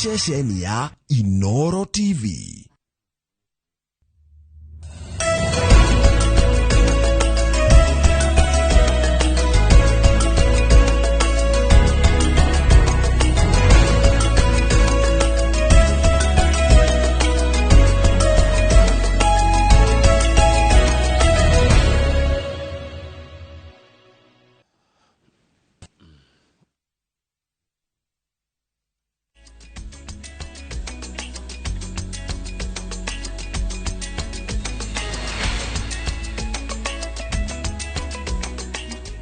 Ceceni ya Inoro TV.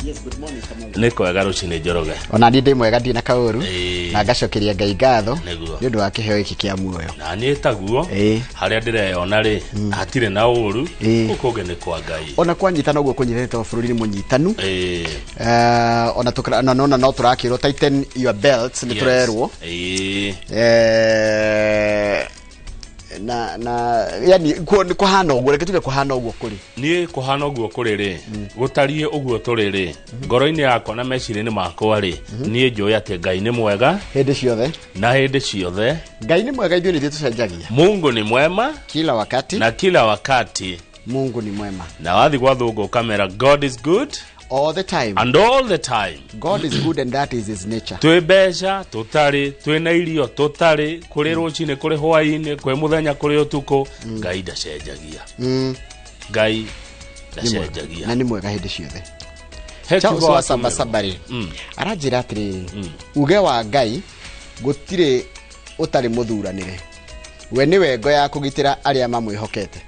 Yes, good morning, Kamau. Nĩ kwega rũcinĩ, Njoroge. Ona niĩ ndĩ mwega, ndirĩ na kaũru. Na ngacokeria Ngai ngatho nĩ ũndũ wa kĩheo gĩkĩ kĩa muoyo. Na niĩ taguo. Harĩa ndĩreyona rĩ, hatirĩ na ũru. Kũu kũngĩ nĩ kwa Ngai. Ona kwanyitana ũguo kũnyitĩte tondũ bũrũri nĩ mũnyitanu. Ona na nona no tũrakĩrwo tighten your belts, nĩ tũrerwo. Na yani kuo nĩ kũhana ũguo, reke tuge kũhana ũguo kũrĩ. Niĩ kũhana ũguo kũrĩ rĩ, gũtariĩ ũguo tũrĩ rĩ, ngoro-inĩ yakwa na meciria-inĩ makwa rĩ, niĩ njũĩ atĩ Ngai nĩ mwega hĩndĩ ciothe. Na hĩndĩ ciothe. Ngai nĩ mwega, ithuĩ nĩ ithuĩ tũcenjagia. Mungu ni mwema kila wakati na kila wakati. Mungu ni mwema. Na wathi gwa thũngũ ũkamera God is good all the time and all the time. God is good and that is his nature. Twĩ mbeca tũtarĩ, twĩna irio tũtarĩ, kũrĩ rũcinĩ, kũrĩ hwaĩ-inĩ, kwĩ mũthenya, kũrĩ ũtukũ, Ngai ndacenjagia. Ngai ndacenjagia. Na nĩ mwega hĩndĩ ciothe. He Charles kiugo wa watũmĩrwo. Sabasaba rĩ, aranjĩra atĩrĩrĩ, uge wa Ngai gũtirĩ ũtarĩ mũthuranĩre, we nĩwe ngo ya kũgitĩra arĩa mamwĩhokete.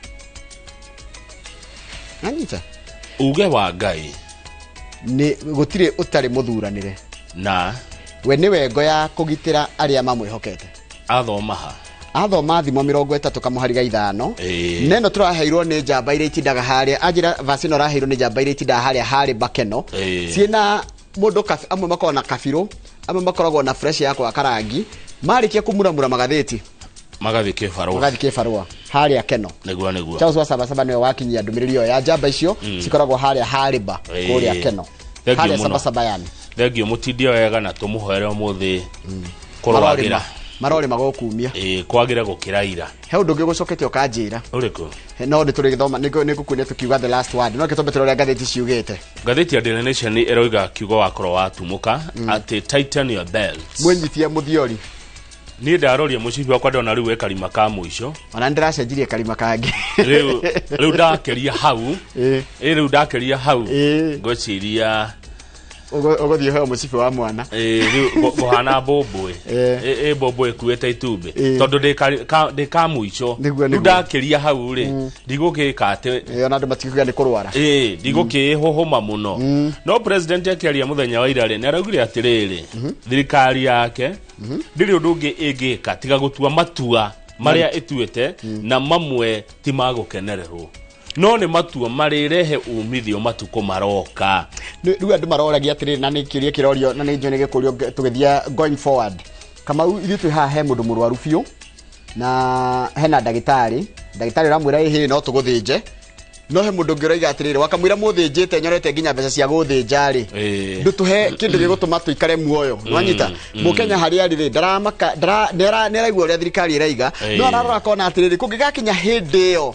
Anyita? Uge wa Ngai nĩ gũtirĩ ũtarĩ mũthuranĩre na we nĩwe ngo ya kũgitĩra arĩa mamwĩhokete. Athoma ha? Athoma Thimo 35 kamũhari ga 5. Neno tũraheirwo nĩ njamba iria itindaga harĩa, anjĩra vasi ĩno ũraheirwo nĩ njamba iria itindaga harĩa harĩ bakeno. Ciĩna mũndũ amwe makoragwo na kabirũ, amwe makoragwo na fresh ya gwaka rangi, marĩkia kũmuramura magathĩti magathiĩ kĩbarũa. Magathiĩ kĩbarũa harĩa keno. Nĩguo. Charles wa Sabasaba nĩwe wakinyia ndũmĩrĩri ĩyo ya njamba icio cikoragwo harĩa harĩba kũrĩa keno. Thank you harĩa mũno. Sabasaba yani. Thengio mũtindio wega na tũmũhoere ũmũthĩ kũrwagĩra. Marorĩma gũkumia. Ĩĩ, kwagĩra gũkĩra ira. He ũndũ ũngĩ ũgũcokete ũkanjĩra. Ũrĩkũ? No nĩ tũrĩgĩthoma, nĩ ngũkuonia tũkiuga the last word, no kĩtũmbe tũrore ngathĩti ciugĩte. Ngathĩti ya Daily Nation ĩroiga kiugo wakorwo watumũka atĩ tighten your belts. Mwĩnyitie mũthiori. Niĩ ndaroria mũcibi wakwa, ndona rĩu wĩ karima ka mũico. Ona nĩ ndĩracenjirie karima kangĩ. Rĩu ndakĩria hau. Ĩ, rĩu ndakĩria hau. Ngwĩciria Ũgũthiĩ ũheo mũcibi wa mwana. Ĩ, rĩu ngũhana mbũmbũĩ. Ĩ mbũmbũĩ ĩkuĩte itumbĩ tondũ ndĩ ka mũico. Rĩu ndakĩria hau rĩ, ndigũgĩka atĩ Ona andũ matikuga nĩ kũrwara. Ĩ, ndigũkĩhũhũma mũno. No president akĩaria mũthenya wa ira rĩ, nĩ araugire atĩrĩrĩ, thirikari yake ndĩrĩ ũndũ ũngĩ ĩngĩka tiga gũtua matua marĩa ĩtuĩte, na mamwe ti ma gũkenererwo, no nĩ matua marĩrehe umithio matukũ maroka. Rĩu andũ maroragia atĩrĩrĩ, na nĩ kĩũria kĩrorio na nĩ njũĩ nĩ gĩkũrio tũgĩthiĩ going forward. Kamau, ithuĩ twĩ haha, he mũndũ mũrwaru biũ na hena ndagĩtarĩ, ndagĩtarĩ ũramwĩra ĩhĩ no tũgũthĩnje, no he mũndũ ũngĩ ũroiga atĩrĩrĩ, wakamwĩra mũthĩnjĩte nyorete nginya mbeca cia gũthĩnja rĩ, ndũtũhe kĩndũ gĩgũtũma tũikare muoyo. Nwanyita mũkenya harĩa arĩ rĩ, ndaramaka nĩaraigua ũrĩa thirikari ĩraiga, no ararora akona atĩrĩrĩ, kũngĩgakinya hĩndĩ ĩyo,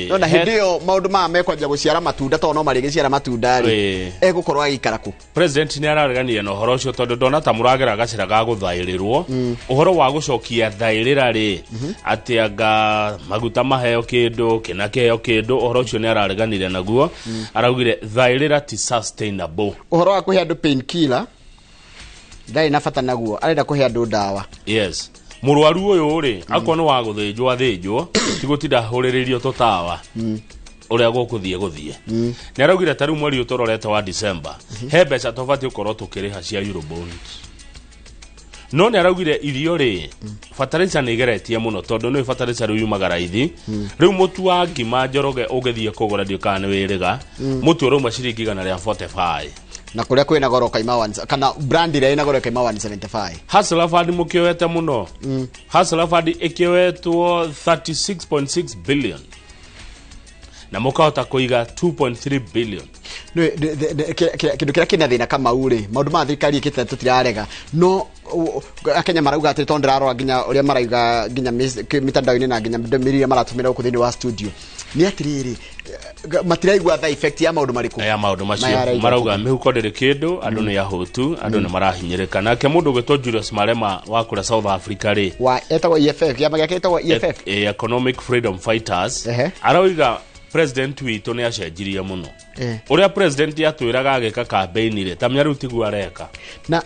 nona hĩndĩ ĩyo maũndũ maya mekwanjia gũciara matunda, tondũ no marĩgĩciara matunda rĩ, egũkorwo agĩikara kũ? President nĩ arareganire na ũhoro ũcio tondũ ndona ta mũragera gacĩra ga gũthaĩrĩrwo ũhoro wa gũcokia thaĩrĩra rĩ, atĩ anga maguta maheo kĩndũ kĩna kĩheo kĩndũ. Ũhoro ũcio nĩ arareganire naguo, araugire thaĩrĩra ti sustainable. Ũhoro wa kũhe andũ pain killer ndarĩ na bata naguo, arenda kũhe andũ ndawa. Yes, mũrwaru ũyũ rĩ, akorwo nĩ wa gũthĩnjwo athĩnjwo, ti gũtinda hũrĩrĩrio tũtawa ũrĩa gũkũthiĩ gũthiĩ. Nĩ araugire ta rĩu mweri ũyũ tũrorete wa December he mbeca tũbatiĩ gũkorwo tũkĩrĩha cia Eurobond, no nĩ araugire irio rĩ, fertilizer nĩ igeretie mũno, tondũ nĩ fertilizer rĩu yumaga raithi. Rĩu mũtu wa ngima, Njoroge, ũngĩthiĩ kũgũra, ndiũ kana nĩ wĩrĩga, mũtu ũrauma ciringi 145. Na kũrĩa kwĩna goro kaima one, kana brand ĩrĩa ĩna goro kaima 175. Hustler Fund mũkĩoete mũno. Hustler Fund ĩkĩoetwo 36.6 billion na mũkahota kũiga 2.3 billion. Kindu kiria kina thina Kamau ri maundu ma thirikari ikite tutirarega no Akenya marauga ati tondu ndirarora nginya uria marauga nginya mitandao-ini na nginya ndũmĩrĩri iria maratumĩra gũkũ thĩinĩ wa studio nĩ atirĩrĩ matiraigua the effect ya maundu mariku ya maundu macio marauga mihuko ndĩrĩ kĩndũ andũ nĩ ahũtu andũ nĩ marahinyĩrĩka. Nake mũndũ ũgwĩtwo Julius Malema wa kũrĩa South Africa rĩ wa etagwo EFF kĩama gĩake gĩtagwo EFF Economic Freedom Fighters arauga president witũ nĩ acenjirie mũno. Ũrĩa president atwĩraga agĩka campaign rĩ ta mĩaru tiguo areka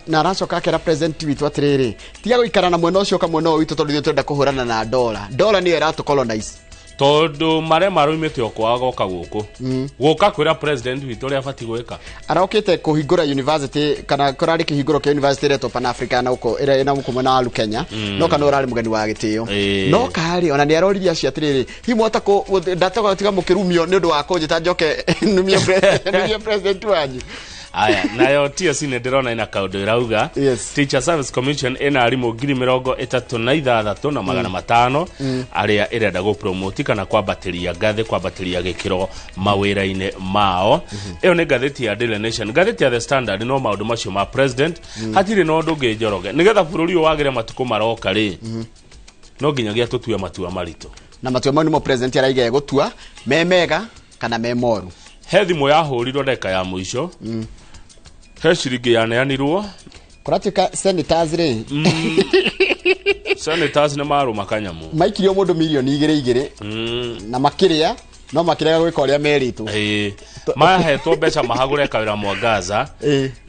na aracoka akera president witũ atĩrĩrĩ tiga gũikara na mwena ũcio ka mwena ũyũ witũ tondũ ithuĩ tũrenda kũhũrana na dola dola nĩyo ĩratũ-colonize tondu Malema aroimĩte o kwao agoka gũkũ gũka kwĩra president witũ ũrĩa abatiĩ gwĩka. Arokĩte kũhingũra university kana kũrarĩ kĩhingũro kĩa university ĩretwo Pan Africa na gũkũ ĩrĩa ĩna gũkũ mwena wa Kenya no kana ũrarĩ mũgeni wa gĩtĩo no karĩ ona nĩ aroririe acio atĩrĩrĩ hihi mwahota ndatoka tiga mũkĩrumio nĩ ũndũ wa kũnjĩta njoke numie president wanyu. Aya nayo TSC nĩ ndĩrona ina kaũndũ ĩrauga. Teacher Service Commission ĩna arimũ 36,500 arĩa ĩrenda gũpromote kana kwambatĩria ngathĩ kwambatĩria gĩkĩro mawĩra-inĩ mao. Ĩyo nĩ ngathĩti ya Daily Nation. Ngathĩti ya The Standard no maũndũ macio ma president hatirĩ na ũndũ ũngĩ Njoroge nĩgetha bũrũri ũyũ wagĩre matukũ maroka rĩ no nginyagia tũtue matua maritũ na matua mau nĩmo president araiga egũtua me mega kana me moru. He thimũ yahũrirwo ndagĩka ya mũico he ciringi yaneanirwo kũratuĩka senators rĩ senators nĩ marũma kanyamũ maikirio mũndũ mirioni 2 na makĩrĩa no makĩrega gwĩka ũrĩa merĩtwo. Mahetwo mbeca mahagũre Kawĩra Mwangaza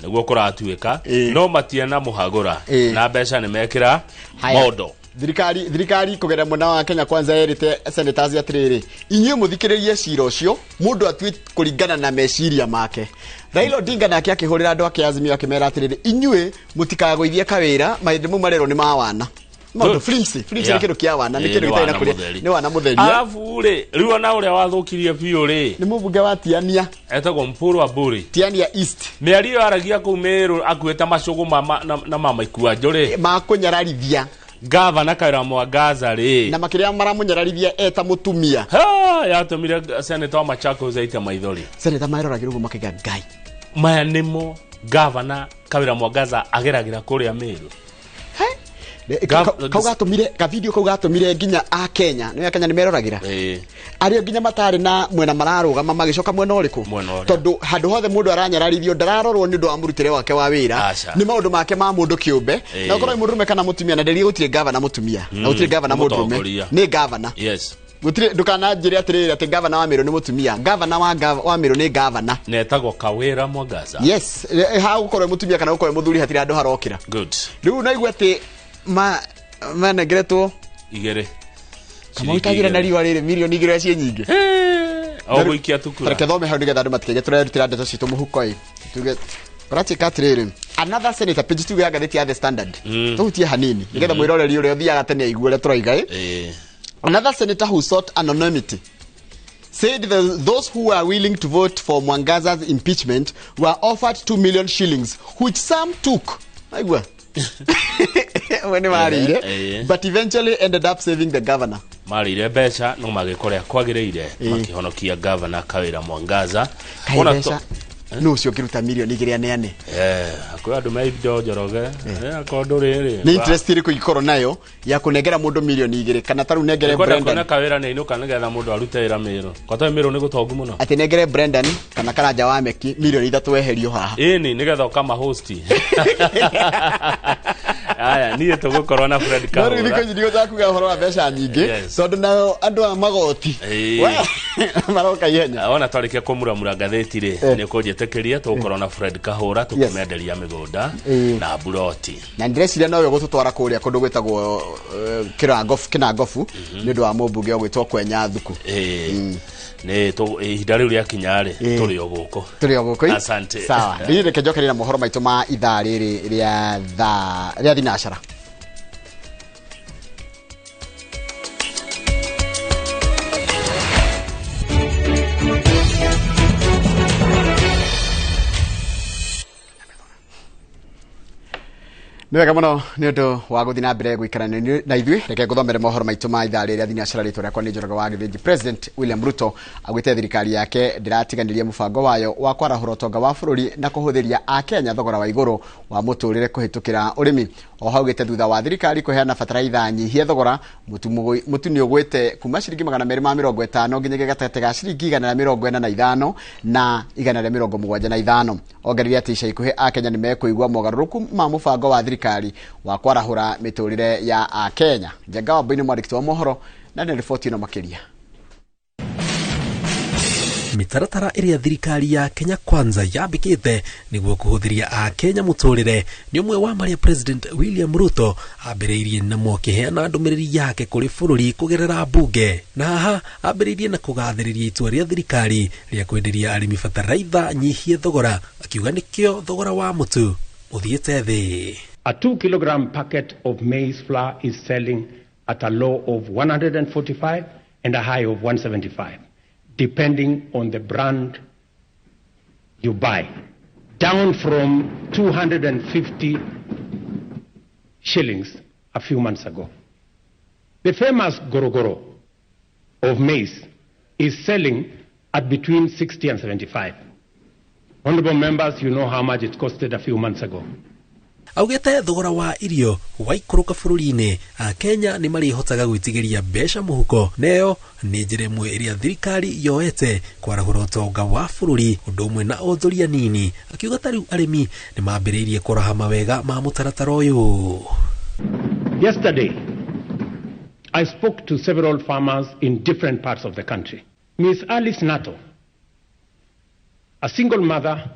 nĩguo kũratuĩka no matiena mũhagũra na mbeca nĩ mekĩra mondo. Thirikari kũgerera mwena wa Kenya Kwanza erĩte senators atĩrĩrĩ inyuĩ mũthikĩrĩrie cira ũcio mũndũ atue kũringana na meciria make. Raila Odinga nake akĩhũrĩra andũ ake Azimio akĩmera atĩrĩrĩ inyuĩ mũtikagũithie kawĩra maũndũ mau marerwo nĩ ma wana maũndũ flimsy nĩ kĩndũ kĩa wana nĩ kĩndũ gĩtarĩ na kũrĩa nĩ wana mũtheri. Arabu rĩ rĩu ona ũrĩa wathũkirie biũ rĩ nĩ mũmbunge wa Tiania etagwo Mpuru Aburi Tiania East mĩario aragia kũu Meru akuĩte macũgũ na mama Ikuanjũ rĩ makũnyararithia Gavana Kawĩra Mwangaza rĩ na makĩria maramũnyararithia eta mũtumia yatũmire senator wa Machakos aite maithori. Senator maroragĩrwo ũguo makaiga Ngai maya nĩmo Gavana Kawĩra Mwangaza ageragĩra kũrĩa Meru. Kau gatũmire ka video kau gatũmire nginya a Kenya nĩ a Kenya nĩ meroragĩra arĩa nginya matarĩ na mwena mararũgama magĩcoka mwena ũrĩkũ tondũ handũ hothe mũndũ aranyararithio ndararorwo nĩ ũndũ wa mũrutĩre wake wa wĩra nĩ maũndũ make ma mũndũ kĩũmbe na ũkorwo mũndũrũme kana mũtumia na nderie gũtirĩ gavana mũtumia na gũtirĩ gavana mũndũrũme nĩ gavana. Gũtirĩ ndũkananjĩre atĩrĩrĩ atĩ gavana wa Meru nĩ mũtumia gavana wa Meru nĩ gavana na etagwo Kawĩra Mwangaza. Yes ha gũkorwo mũtumia kana gũkorwo mũthuri hatirĩ handũ harokĩra. Good. Rĩu naigua atĩ manengeretwo igĩrĩ Kamau itagira na riũa rĩrĩ mirioni 2 ciĩ nyingĩ o gũikia tukura reke thome hau nĩgetha andũ matikage tũrerutĩra ndeto citũ mũhuko ĩ tuge kũratuĩka atĩrĩrĩ another senator page 2 ya ngathĩti ya The Standard tũhutie hanini nĩgetha mwĩroreri ũrĩa ũthiaga tene aigue ũrĩa tũroiga ĩ. Another senator who sought anonymity said those who were willing to vote for Mwangaza's impeachment were offered 2 million shillings which some took. Aigua when marire but eventually ended up saving the governor. Marire mbeca no magĩkorea kwagĩrĩire makĩhonokia governor Kawĩra Mwangaza. Ona mbeca no ũcio ũngĩruta mirioni 2 aneane akwĩ andũ me indo Njoroge akorwo ndũrĩ rĩ nĩ interest ĩrĩkũ ingĩkorwo nayo ya kũnengera mũndũ mirioni 2 kana ta rĩu nengere Brendan Kawĩra nĩ ainũka nĩgetha mũndũ arute wĩra Meru kwa tondũ Meru nĩ gũtongu mũno atĩ nengere Brendan kana Karanja wa Meki mirioni 3 weherio haha ĩni nĩgetha ũkamahosti. Aya niĩ tũgũkorwo na Fred Kahũra no rĩu thikũ ici ndigũtaka ũhoro wa mbeca nyingĩ tondũ nao andũ a magoti maroka ihenya. Ona twarĩkia kũmuramura ngathĩti rĩ nĩ ũkũnjĩtĩkĩria tũgũkorwo na Fred Kahũra tũkĩmenderia mĩgũnda na buroti na ndĩreciria nowe ũgũtũtwara kũrĩa kũndũ gwĩtagwo Kĩnangobu nĩ ũndũ wa mũmbunge ũgwĩtwo Kwenya Thuku. Nĩ ihinda rĩu rĩakinya rĩ tũrĩ o gũkũ tũrĩ o gũkũ. Asante. Sawa rĩu reke njokerere na mohoro maitũ ma ithaa rĩrĩ rĩa thaa rĩa thinacara. Nĩ wega mũno nĩ ũndũ wa gũthiĩ na mbere gũikarania na ithuĩ. Reke ngũthomere mohoro maitũ ma ithaa rĩrĩa thinacara. Rĩtwa rĩakwa nĩ Njoroge wa Gĩthĩnji. President William Ruto augĩte thirikari yake ndĩratiganĩria mũbango wayo wa kwarahũra ũtonga wa bũrũri na kũhũthĩria akenya thogora wa igũrũ wa mũtũrĩre kũhĩtũkĩra ũrĩmi. O hau augĩte thutha wa thirikari kũheana bataraitha nyihie thogora, mũtu nĩ ũgwĩte kuma ciringi 250 nginyagia gatagatĩ ga ciringi 145 na 175. Ongereire atĩ ica ikuhĩ akenya nĩ mekũigua mogarũrũku ma mũbango wa thirikari wa kwarahũra mĩtũrĩre ya akenya. Njenga wa Mboini, mwandĩki wa mohoro, na nĩ riboti ĩno makĩria. Mĩtaratara ĩrĩa thirikari ya Kenya Kwanza yambĩkĩte nĩguo kũhũthĩria akenya mũtũrĩre nĩ ũmwe wa marĩa President William Ruto ambĩrĩirie namo akĩheana ndũmĩrĩri yake kũrĩ bũrũri kũgerera mbunge. Na haha ambĩrĩirie na kũgathĩrĩria itua rĩa thirikari rĩa kwenderia arĩmi bataraitha nyihie thogora, akiuga nĩkĩo thogora wa mũtu ũthiĩte thĩ. A 2 kilogram packet of maize flour is selling at a low of 145 and a high of 175, depending on the brand you buy, down from 250 shillings a few months ago. The famous gorogoro of maize is selling at between 60 and 75. Honorable members, you know how much it costed a few months ago. Augĩte thogora wa irio waikũrũka bũrũri-inĩ, akenya nĩ marĩhotaga gwĩtigĩria mbeca mũhuko, neyo nĩ njĩra ĩmwe ĩrĩa thirikari yoete kwarahũra ũtonga wa bũrũri ũndũ ũmwe na onjoria nini. Akiuga ta rĩu arĩmi nĩ mambĩrĩirie kũraha mawega ma mũtaratara ũyũ. Yesterday, I spoke to several farmers in different parts of the country. Miss Alice Nato, a single mother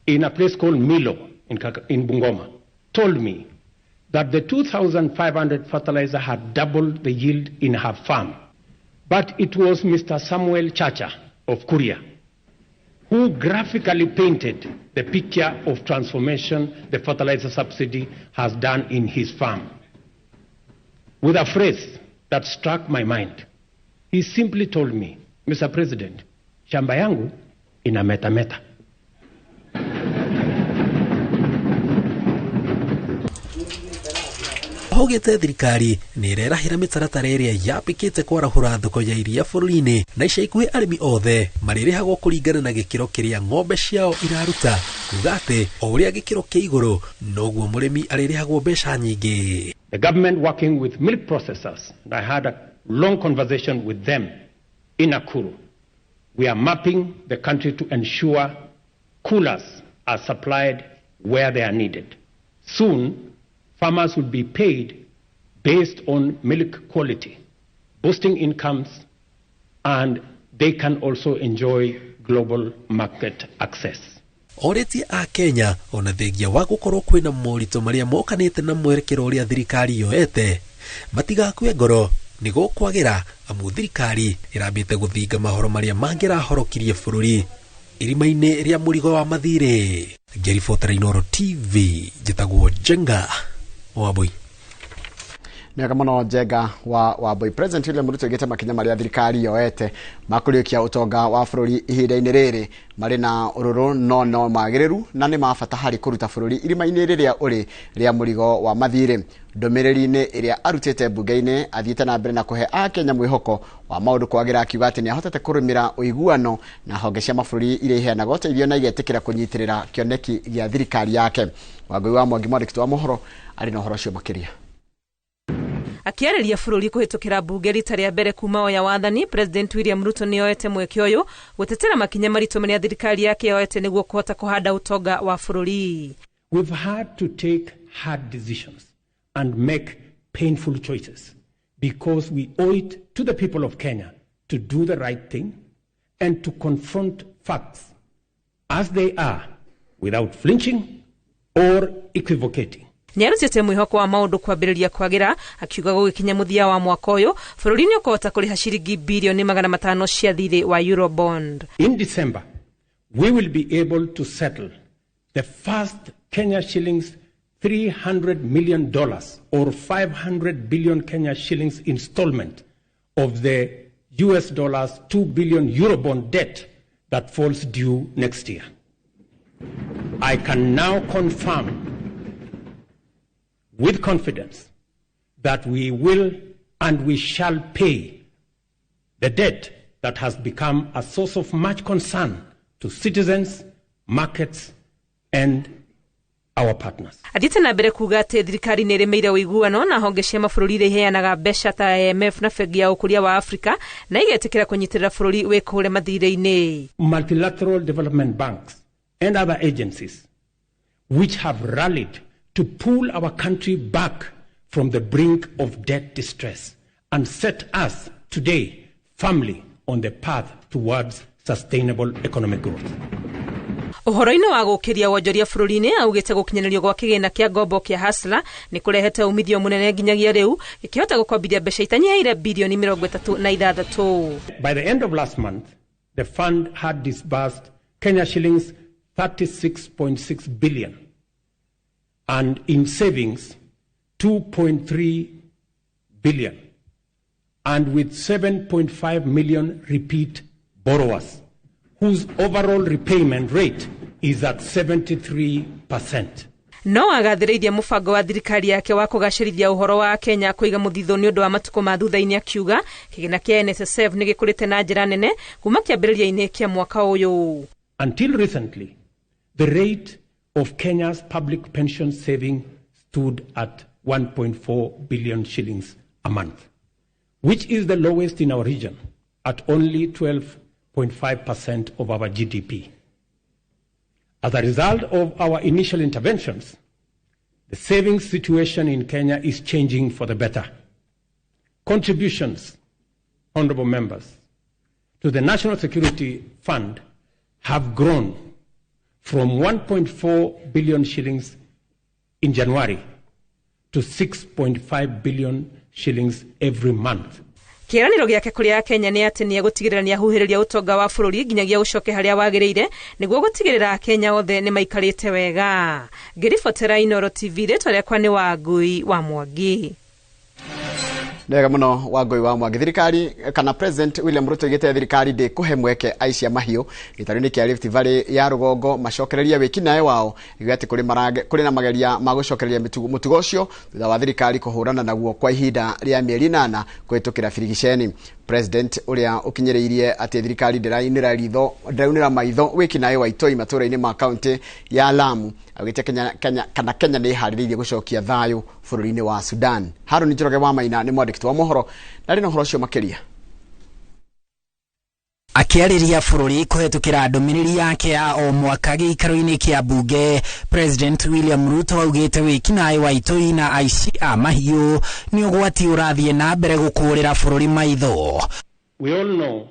in a place called Milo in Bungoma, told me that the 2,500 fertilizer had doubled the yield in her farm. But it was Mr. Samuel Chacha of Kuria who graphically painted the picture of transformation the fertilizer subsidy has done in his farm, with a phrase that struck my mind. He simply told me, "Mr. President, shamba yangu ina meta meta." Augĩte thirikari nĩ ĩrerahĩra mĩtaratara ĩrĩa yambĩkĩte kwarahũra thoko ya iria bũrũri-inĩ, na ica ikuhĩ arĩmi othe marĩrĩhagwo kũringana na gĩkĩro kĩrĩa ng'ombe ciao iraruta, kuga atĩ o ũrĩa gĩkĩro kĩ igũrũ noguo mũrĩmi arĩrĩhagwo mbeca nyingĩ. The government, working with milk processors, and I had a long conversation with them in Nakuru, we are mapping the country to ensure coolers are supplied where they are needed. Soon, farmers will be paid based on milk quality, boosting incomes, and they can also enjoy global market access. Orĩtie a Kenya ona thengia wa gũkorwo kwĩna moritũ marĩa mokanĩte na mwerekero ũrĩa thirikari yoete matigakue ngoro, nĩ gũkwagĩra amu thirikari ĩrambĩte gũthinga mahoro marĩa mangĩrahorokirie bũrũri irima-inĩ rĩa mũrigo wa mathirĩ. Ngĩribotera Inooro TV, njĩtagwo Njenga Wambui. Nĩ wega mũno, Njenga wa Wambui. President William Ruto augĩte makinya marĩa thirikari yoete ma kũriũkia ũtonga wa bũrũri ihinda-inĩ rĩrĩ marĩ na ũrũrũ no magĩrĩru na nĩ ma bata harĩ kũruta bũrũri irima-inĩ rĩrĩa ũrĩ rĩa mũrigo wa mathirĩ. Ndũmĩrĩri-inĩ ĩrĩa arutĩte mbunge-inĩ, athiĩte na mbere na kũhe akenya mwĩhoko wa maũndũ kwagĩra, akiuga atĩ nĩ ahotete kũrũmĩra ũiguano na honge cia mabũrũri iria iheanaga ũteithio na igetĩkĩra kũnyitĩrĩra kĩoneki gĩa thirikari yake. Wangũi wa Mwangi, mwandĩki wa mohoro, arĩ na ũhoro ũcio makĩria. Akĩarĩria bũrũri kũhĩtũkĩra mbunge rita rĩa mbere kuma oya wathani, President William Ruto nĩ oete mweke ũyũ gũtetera makinya maritũ marĩa thirikari yake yoete nĩguo kũhota kũhanda ũtonga wa bũrũri. We've had to take hard decisions and make painful choices because we owe it to the people of Kenya to do the right thing and to confront facts as they are without flinching or equivocating. Nĩarutĩte mwĩhoko wa maũndũ kwambĩrĩria kwagĩra, akiuga gũgĩkinya mũthia wa mwaka ũyũ bũrũri nĩ ũkũhota kũrĩha ciringi bilioni 500 cia thirĩ wa Eurobond. In December, we will be able to settle the first Kenya shillings $300 million or 500 billion Kenya shillings installment of the US dollars 2 billion Eurobond debt that falls due next year. I can now confirm with confidence that we will and we shall pay the debt that has become a source of much concern to citizens, markets, and our partners. Athiĩte na mbere kuga atĩ thirikari nĩ ĩrĩmĩire ũiguano na honge cia mabũrũri iria iheanaga mbeca ta IMF na bengi ya ũkũria wa Afrika na igetĩkĩra kũnyitĩrĩra bũrũri wĩkũre mathirĩ-inĩ. Multilateral development banks and other agencies which have rallied to pull our country back from the brink of debt distress and set us today firmly on the path towards sustainable economic growth. Ũhoro-inĩ wa gũkĩria wonjoria bũrũri-inĩ augĩte gũkinyanĩrio gwa kĩgĩna kĩa ngombo kĩa Hustler nĩ kũrehete umithio mũnene nginyagia rĩu gĩkĩhota gũkombithia mbeca itanyihĩire birioni 36. By the end of last month, the fund had disbursed Kenya shillings 36.6 billion and in savings 2.3 billion, and with 7.5 million repeat borrowers whose overall repayment rate is at 73%. No agathĩrĩirie mũbango wa thirikari yake wa kũgacĩrithia ũhoro wa Kenya kũiga mũthithũ nĩ ũndũ wa matukũ ma thutha-inĩ, akiuga kĩgĩna kĩa NSSF nĩ gĩkũrĩte na njĩra nene kuma kĩambĩrĩria-inĩ kĩa mwaka ũyũ. Until recently, the rate of Kenya's public pension saving stood at 1.4 billion shillings a month, which is the lowest in our region at only 12.5% of our GDP. As a result of our initial interventions, the savings situation in Kenya is changing for the better. Contributions, honorable members, to the National Security Fund have grown from 1.4 billion shillings in January to 6.5 billion shillings every month. Kĩĩranĩro gĩake kũrĩ Akenya nĩ atĩ nĩ egũtigĩrĩra nĩ ahuhĩrĩria ũtonga wa bũrũri nginyagia ũcoke harĩa wagĩrĩire nĩguo gũtigĩrĩra Akenya othe nĩ maikarĩte wega. Ngĩribotera Inooro TV, rĩtwa rĩakwa nĩ Wangui wa Mwangi. Nĩwega mũno Wangui wa Mwangi. Thirikari kana President William Ruto igĩte thirikari ndĩkũhe mweke aici a mahiũ gĩtarũ-inĩ kĩa Rift Valley ya rũgongo macokererie wĩkinaĩ wao, ĩgĩuga atĩ kũrĩ na mageria ma gũcokereria mũtugo ũcio thutha wa thirikari kũhũrana naguo kwa ihinda rĩa mĩeri 8 kũhĩtũkĩra birigiceni. President ũrĩa ũkinyĩrĩirie atĩ thirikari ndĩraunĩra maitho wĩkinaĩ wa itoi matũũra-inĩ ma kaunti ya Lamu augĩte Kenya nĩ ĩharĩrĩirie gũcokia thayũ bũrũri-inĩ wa Sudan. Harũni Njoroge wa Maina nĩ mwandĩki wa mohoro na arĩ na ũhoro ũcio makĩria. Akĩarĩria bũrũri kũhetũkĩra ndũmĩrĩri yake ya o mwaka gĩikaro-inĩ kĩa mbunge, President William Ruto augĩte wĩkinaĩ wa itoi na aici a mahiũ nĩ ũgwati ũrathiĩ na mbere gũkũrĩra bũrũri maitho. We all know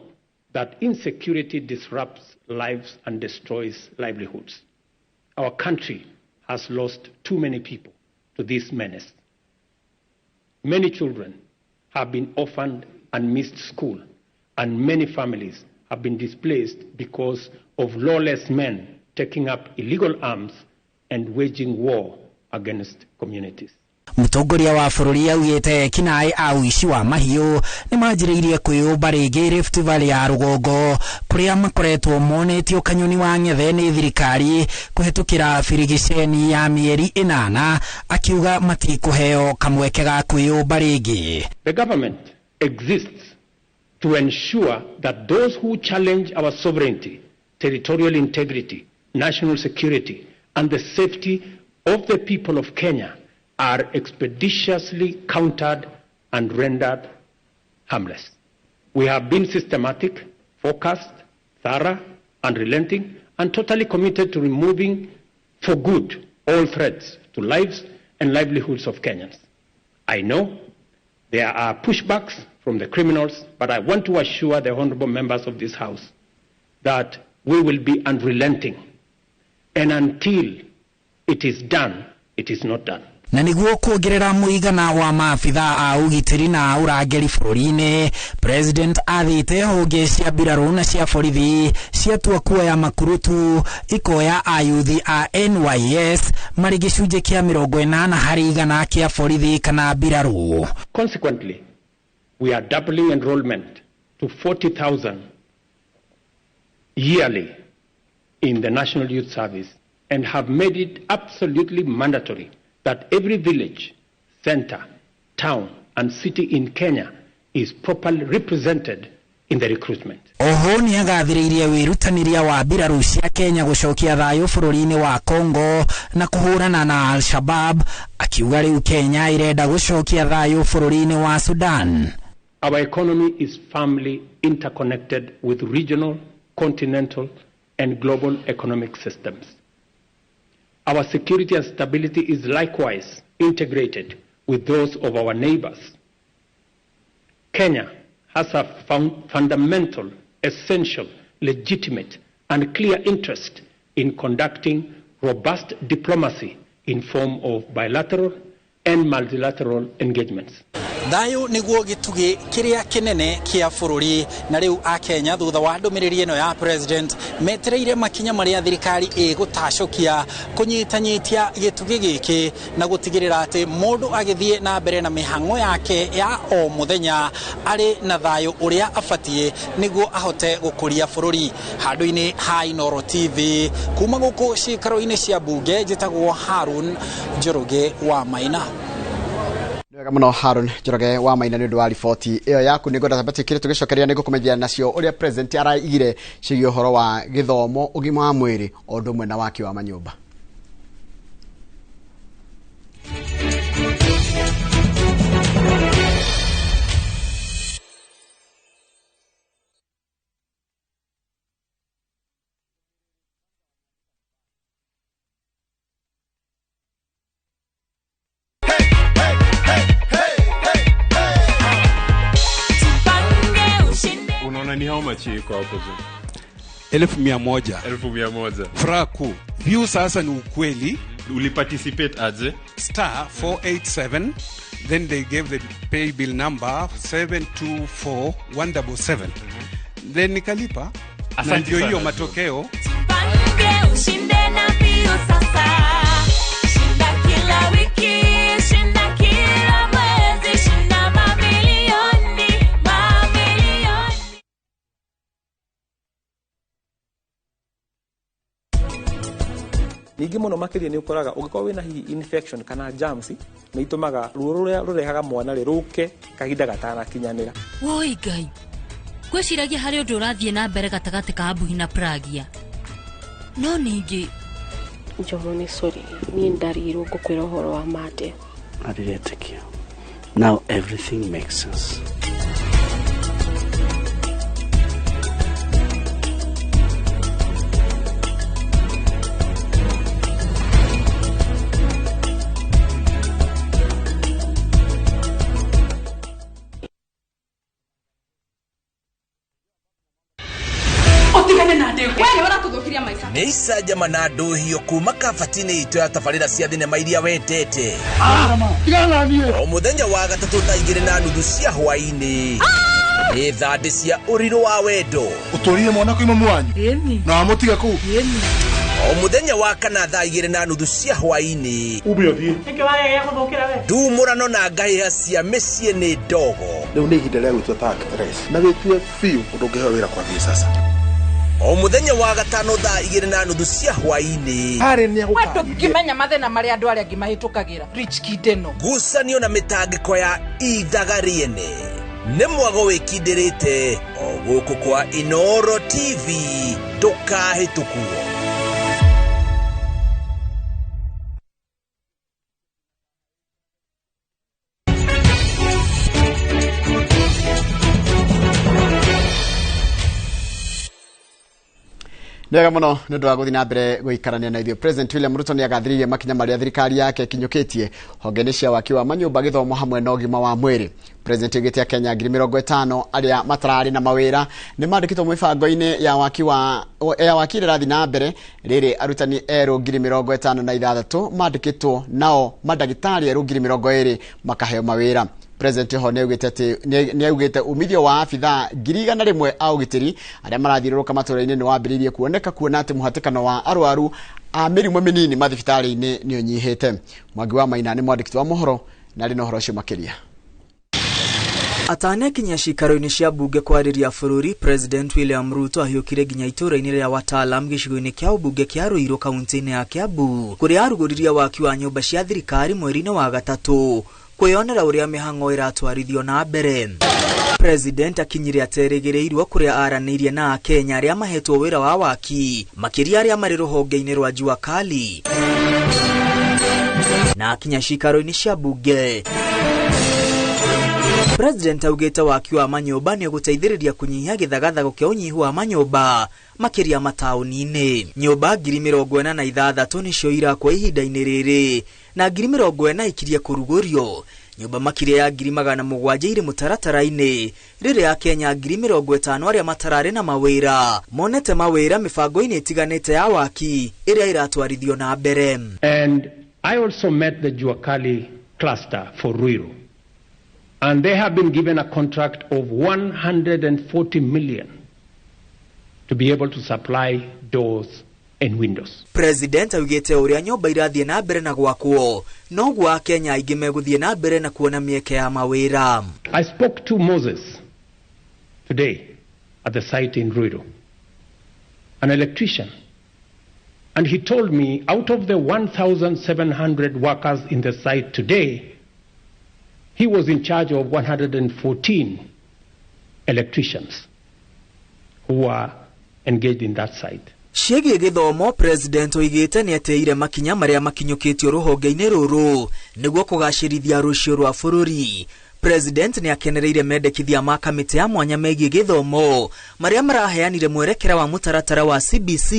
that insecurity disrupts lives and destroys livelihoods. Our country has lost too many people to this menace. Many children have been orphaned and missed school, and many families have been displaced because of lawless men taking up illegal arms and waging war against communities. Mũtongoria wa bũrũri augĩte ekinaĩ a ũici wa mahiũ nĩ manjĩrĩirie kwĩyũmba rĩngĩ Rift Valley ya rũgongo kũrĩa makoretwo monetio kanyoni wa ng'ethe nĩ thirikari kũhetũkĩra birigiceni ya mĩeri 8, akiuga matikũheo kamweke ga kwĩyũmba rĩngĩ. The government exists to ensure that those who challenge our sovereignty, territorial integrity, national security, and the safety of the people of Kenya are expeditiously countered and rendered harmless. We have been systematic, focused, thorough, unrelenting, and totally committed to removing for good all threats to lives and livelihoods of Kenyans. I know there are pushbacks from the criminals, but I want to assure the honorable members of this House that we will be unrelenting, and until it is done, it is not done. Na nĩguo kuongerera mũigana wa maabitha a ũgitĩri na ũrangĩri bũrũri-inĩ, President athĩte honge cia mbirarũ na cia borithi ciatua kuoya makurutu ikoya ayuthi a NYS marĩ gĩcunjĩ kĩa 80 harĩ igana kĩa borithi kana mbirarũ. Consequently, we are doubling enrollment to 40,000 yearly in the National Youth Service and have made it absolutely mandatory that every village, center, town, and city in Kenya is properly represented in the recruitment. Oho nĩ agathĩrĩirie wĩrutanĩria wa mbirarũ cia Kenya gũcokia thayũ bũrũri-inĩ wa Congo na kũhũrana na Al-Shabab, akiuga rĩu Kenya ĩrenda gũcokia thayũ bũrũri-inĩ wa Sudan. Our economy is firmly interconnected with regional, continental, and global economic systems. Our security and stability is likewise integrated with those of our neighbors. Kenya has a fundamental, essential, legitimate, and clear interest in conducting robust diplomacy in form of bilateral and multilateral engagements. Thayũ nĩguo gĩtugĩ kĩrĩa kĩnene kĩa bũrũri, na rĩu akenya thutha wa ndũmĩrĩri ĩno ya president metereire makinya marĩa thirikari ĩgũtacũkia kũnyitanyitia gĩtugĩ gĩkĩ na gũtigĩrĩra atĩ mũndũ agĩthiĩ na mbere na mĩhang'o yake ya o mũthenya arĩ na thayũ ũrĩa abatiĩ nĩguo ahote gũkũria bũrũri. Handũ-inĩ ha Inooro TV kuma gũkũ ciikaro-inĩ cia mbunge, njĩtagwo Harun Njoroge wa Maina. Wega muno Harun Njoroge wa Maina nĩ ũndũ wa riboti ĩyo yaku. Nĩ ngwenda tambati kĩrĩa tũgĩcokeria nĩ ngũkũmenyithia nacio ũrĩa president araigire ciĩgiĩ ũhoro wa gĩthomo, ũgima wa mwĩrĩ o ũndũ ũmwe na waki wa manyũmba. Ni how much iko hapo juu? 1,100. 1,100. Furaha kuu. View sasa ni ukweli. Uliparticipate aje? Star 487, then they gave the pay bill number 724177. Then nikalipa. Na ndio hiyo matokeo. Tupange ushinde na view sasa. Shinda kila wiki, shinda kila mwezi, shinda mamilioni, mamilioni. Ningĩ mũno makĩria nĩ ũkoraga ũngĩkorwo wĩna hihi infection kana germs nĩ itũmaga ruo rũrĩa rũrehaga mwana rĩ rũke kahinda gatanakinyanĩra. Woi Ngai, ngwĩciragia harĩ ũndũ ũrathiĩ na mbere gatagatĩ ka Abuhi na Pragia, no ningĩ Njomo nĩ sorry, niĩ ndarigirwo ngũkwĩra ũhoro wa mate. Ndiretĩkia. Now everything makes sense. Nĩ icanjama na ndũhio kuma kabati-inĩ itũ ya tabarĩra cia thinema iria wendete. O mũthenya wa gatatũ thaa 2:30 cia hwaĩ-inĩ nĩ thandĩ cia ũrirũ wa wendo. Ũtũrire mwana kwĩ mamu wanyu na wamũtiga kũu. O mũthenya wa kana thaa 2:30 cia hwaĩ-inĩ ume ũthiĩ ndumũrano na ngahĩha cia mĩciĩ nĩ ndogo. Rĩu nĩ ihinda rĩa gwĩtua ta actress na wĩtue biũ ũndũ ũngĩheo wĩra kwambia sasa. O mũthenya wa gatano thaa 2:30 cia hwaĩ-inĩ ndũngĩmenya mathĩna marĩa andũ arĩa angĩ mahĩtũkagĩra. Rich Kid ĩno ngucanio na mĩtangĩko ya ithaga rĩene nĩ mwago wĩkindĩrĩte o gũkũ kwa Inooro TV, ndũkahĩtũkwo. Nĩ wega mũno nĩ ũndũ wa gũthiĩ na mbere gũikarania na ithuĩ. President William Ruto nĩ agathĩrĩirie makinya marĩa thirikari yake ĩkinyũkĩtie honge-inĩ cia waki wa manyũmba, gĩthomo hamwe na ũgima wa mwĩrĩ. President augĩte Akenya 50,000 arĩa matararĩ na mawĩra nĩ mandĩkĩtwo mĩbango-inĩ ya waki wa ya waki ĩrĩa ĩrathiĩ na mbere. Rĩrĩ arutani erũ 56,000 mandĩkĩtwo, nao mandagĩtarĩ erũ 20,000 makaheo mawĩra. President ho nĩ augĩte umithio wa abithaa 100,000 a ũgitĩri arĩa marathiũrũrũka matũũra-inĩ nĩ wambĩrĩirie kuoneka, kuona atĩ mũhatĩkano wa arwaru a mĩrimũ mĩnini mathibitarĩ-inĩ nĩ ũnyihĩte. Mwangi wa Maina nĩ mwandĩki wa mohoro na arĩ na ũhoro ũcio makĩria. Atanekinyia ciikaro-inĩ cia mbunge kwarĩria bũrũri, President William Ruto ahiũkire nginya itũũra-inĩ rĩa Watalam gĩcigo-inĩ kĩa ũmbunge kĩa Ruiru kaunti-inĩ ya Kiambu, kũrĩa arugũririe waki wa nyũmba cia thirikari mweri-inĩ wa gatatũ kwĩyonera ũrĩa mĩhang'o ĩratwarithio na mbere. President akinyire aterĩgĩrĩirwo kũrĩa aranĩirie na Akenya arĩa mahetwo wĩra wa waki, makĩria arĩa marĩ rũhonge-inĩ rwa Jua Kali, na akinya ciikaro-inĩ cia mbunge. President augĩte waki wa manyũmba nĩ ũgũteithĩrĩria kũnyihia gĩthagathago kĩa ũnyihu wa manyũmba makĩria mataũni-inĩ. Nyũmba 46,000 nĩcio irakwo ihinda-inĩ rĩrĩ na 40,000 ikirie kũrugũrio. Nyũmba makĩria ya 700,000 irĩ mũtaratara-inĩ, rĩrĩa Akenya 50,000 arĩa matararĩ na mawĩra monete mawĩra mĩbango-inĩ ĩtiganĩte ya waki ĩrĩa ĩratwarithio na mbere. And I also met the Jua Kali cluster for Ruiru, and they have been given a contract of 140 million to be able to supply doors and windows. President augĩte ũrĩa nyũmba irathiĩ na mbere na gwakwo noguo Akenya aingĩ megũthiĩ na mbere na kuona mĩeke ya mawĩra. I spoke to Moses today at the site in Ruiru, an electrician, and he told me out of the 1,700 workers in the site today, he was in charge of 114 electricians who were engaged in that site. Ciĩgiĩ gĩthomo, President oigĩte nĩ atĩire makinya marĩa makinyũkĩtio rũhonge-inĩ rũrũ nĩguo kũgacĩrithia rũciũ rwa bũrũri. President nĩ akenereire mendekithia ma kamĩtĩ ya mwanya megiĩ gĩthomo marĩa maraheanire mwerekera wa mũtaratara wa CBC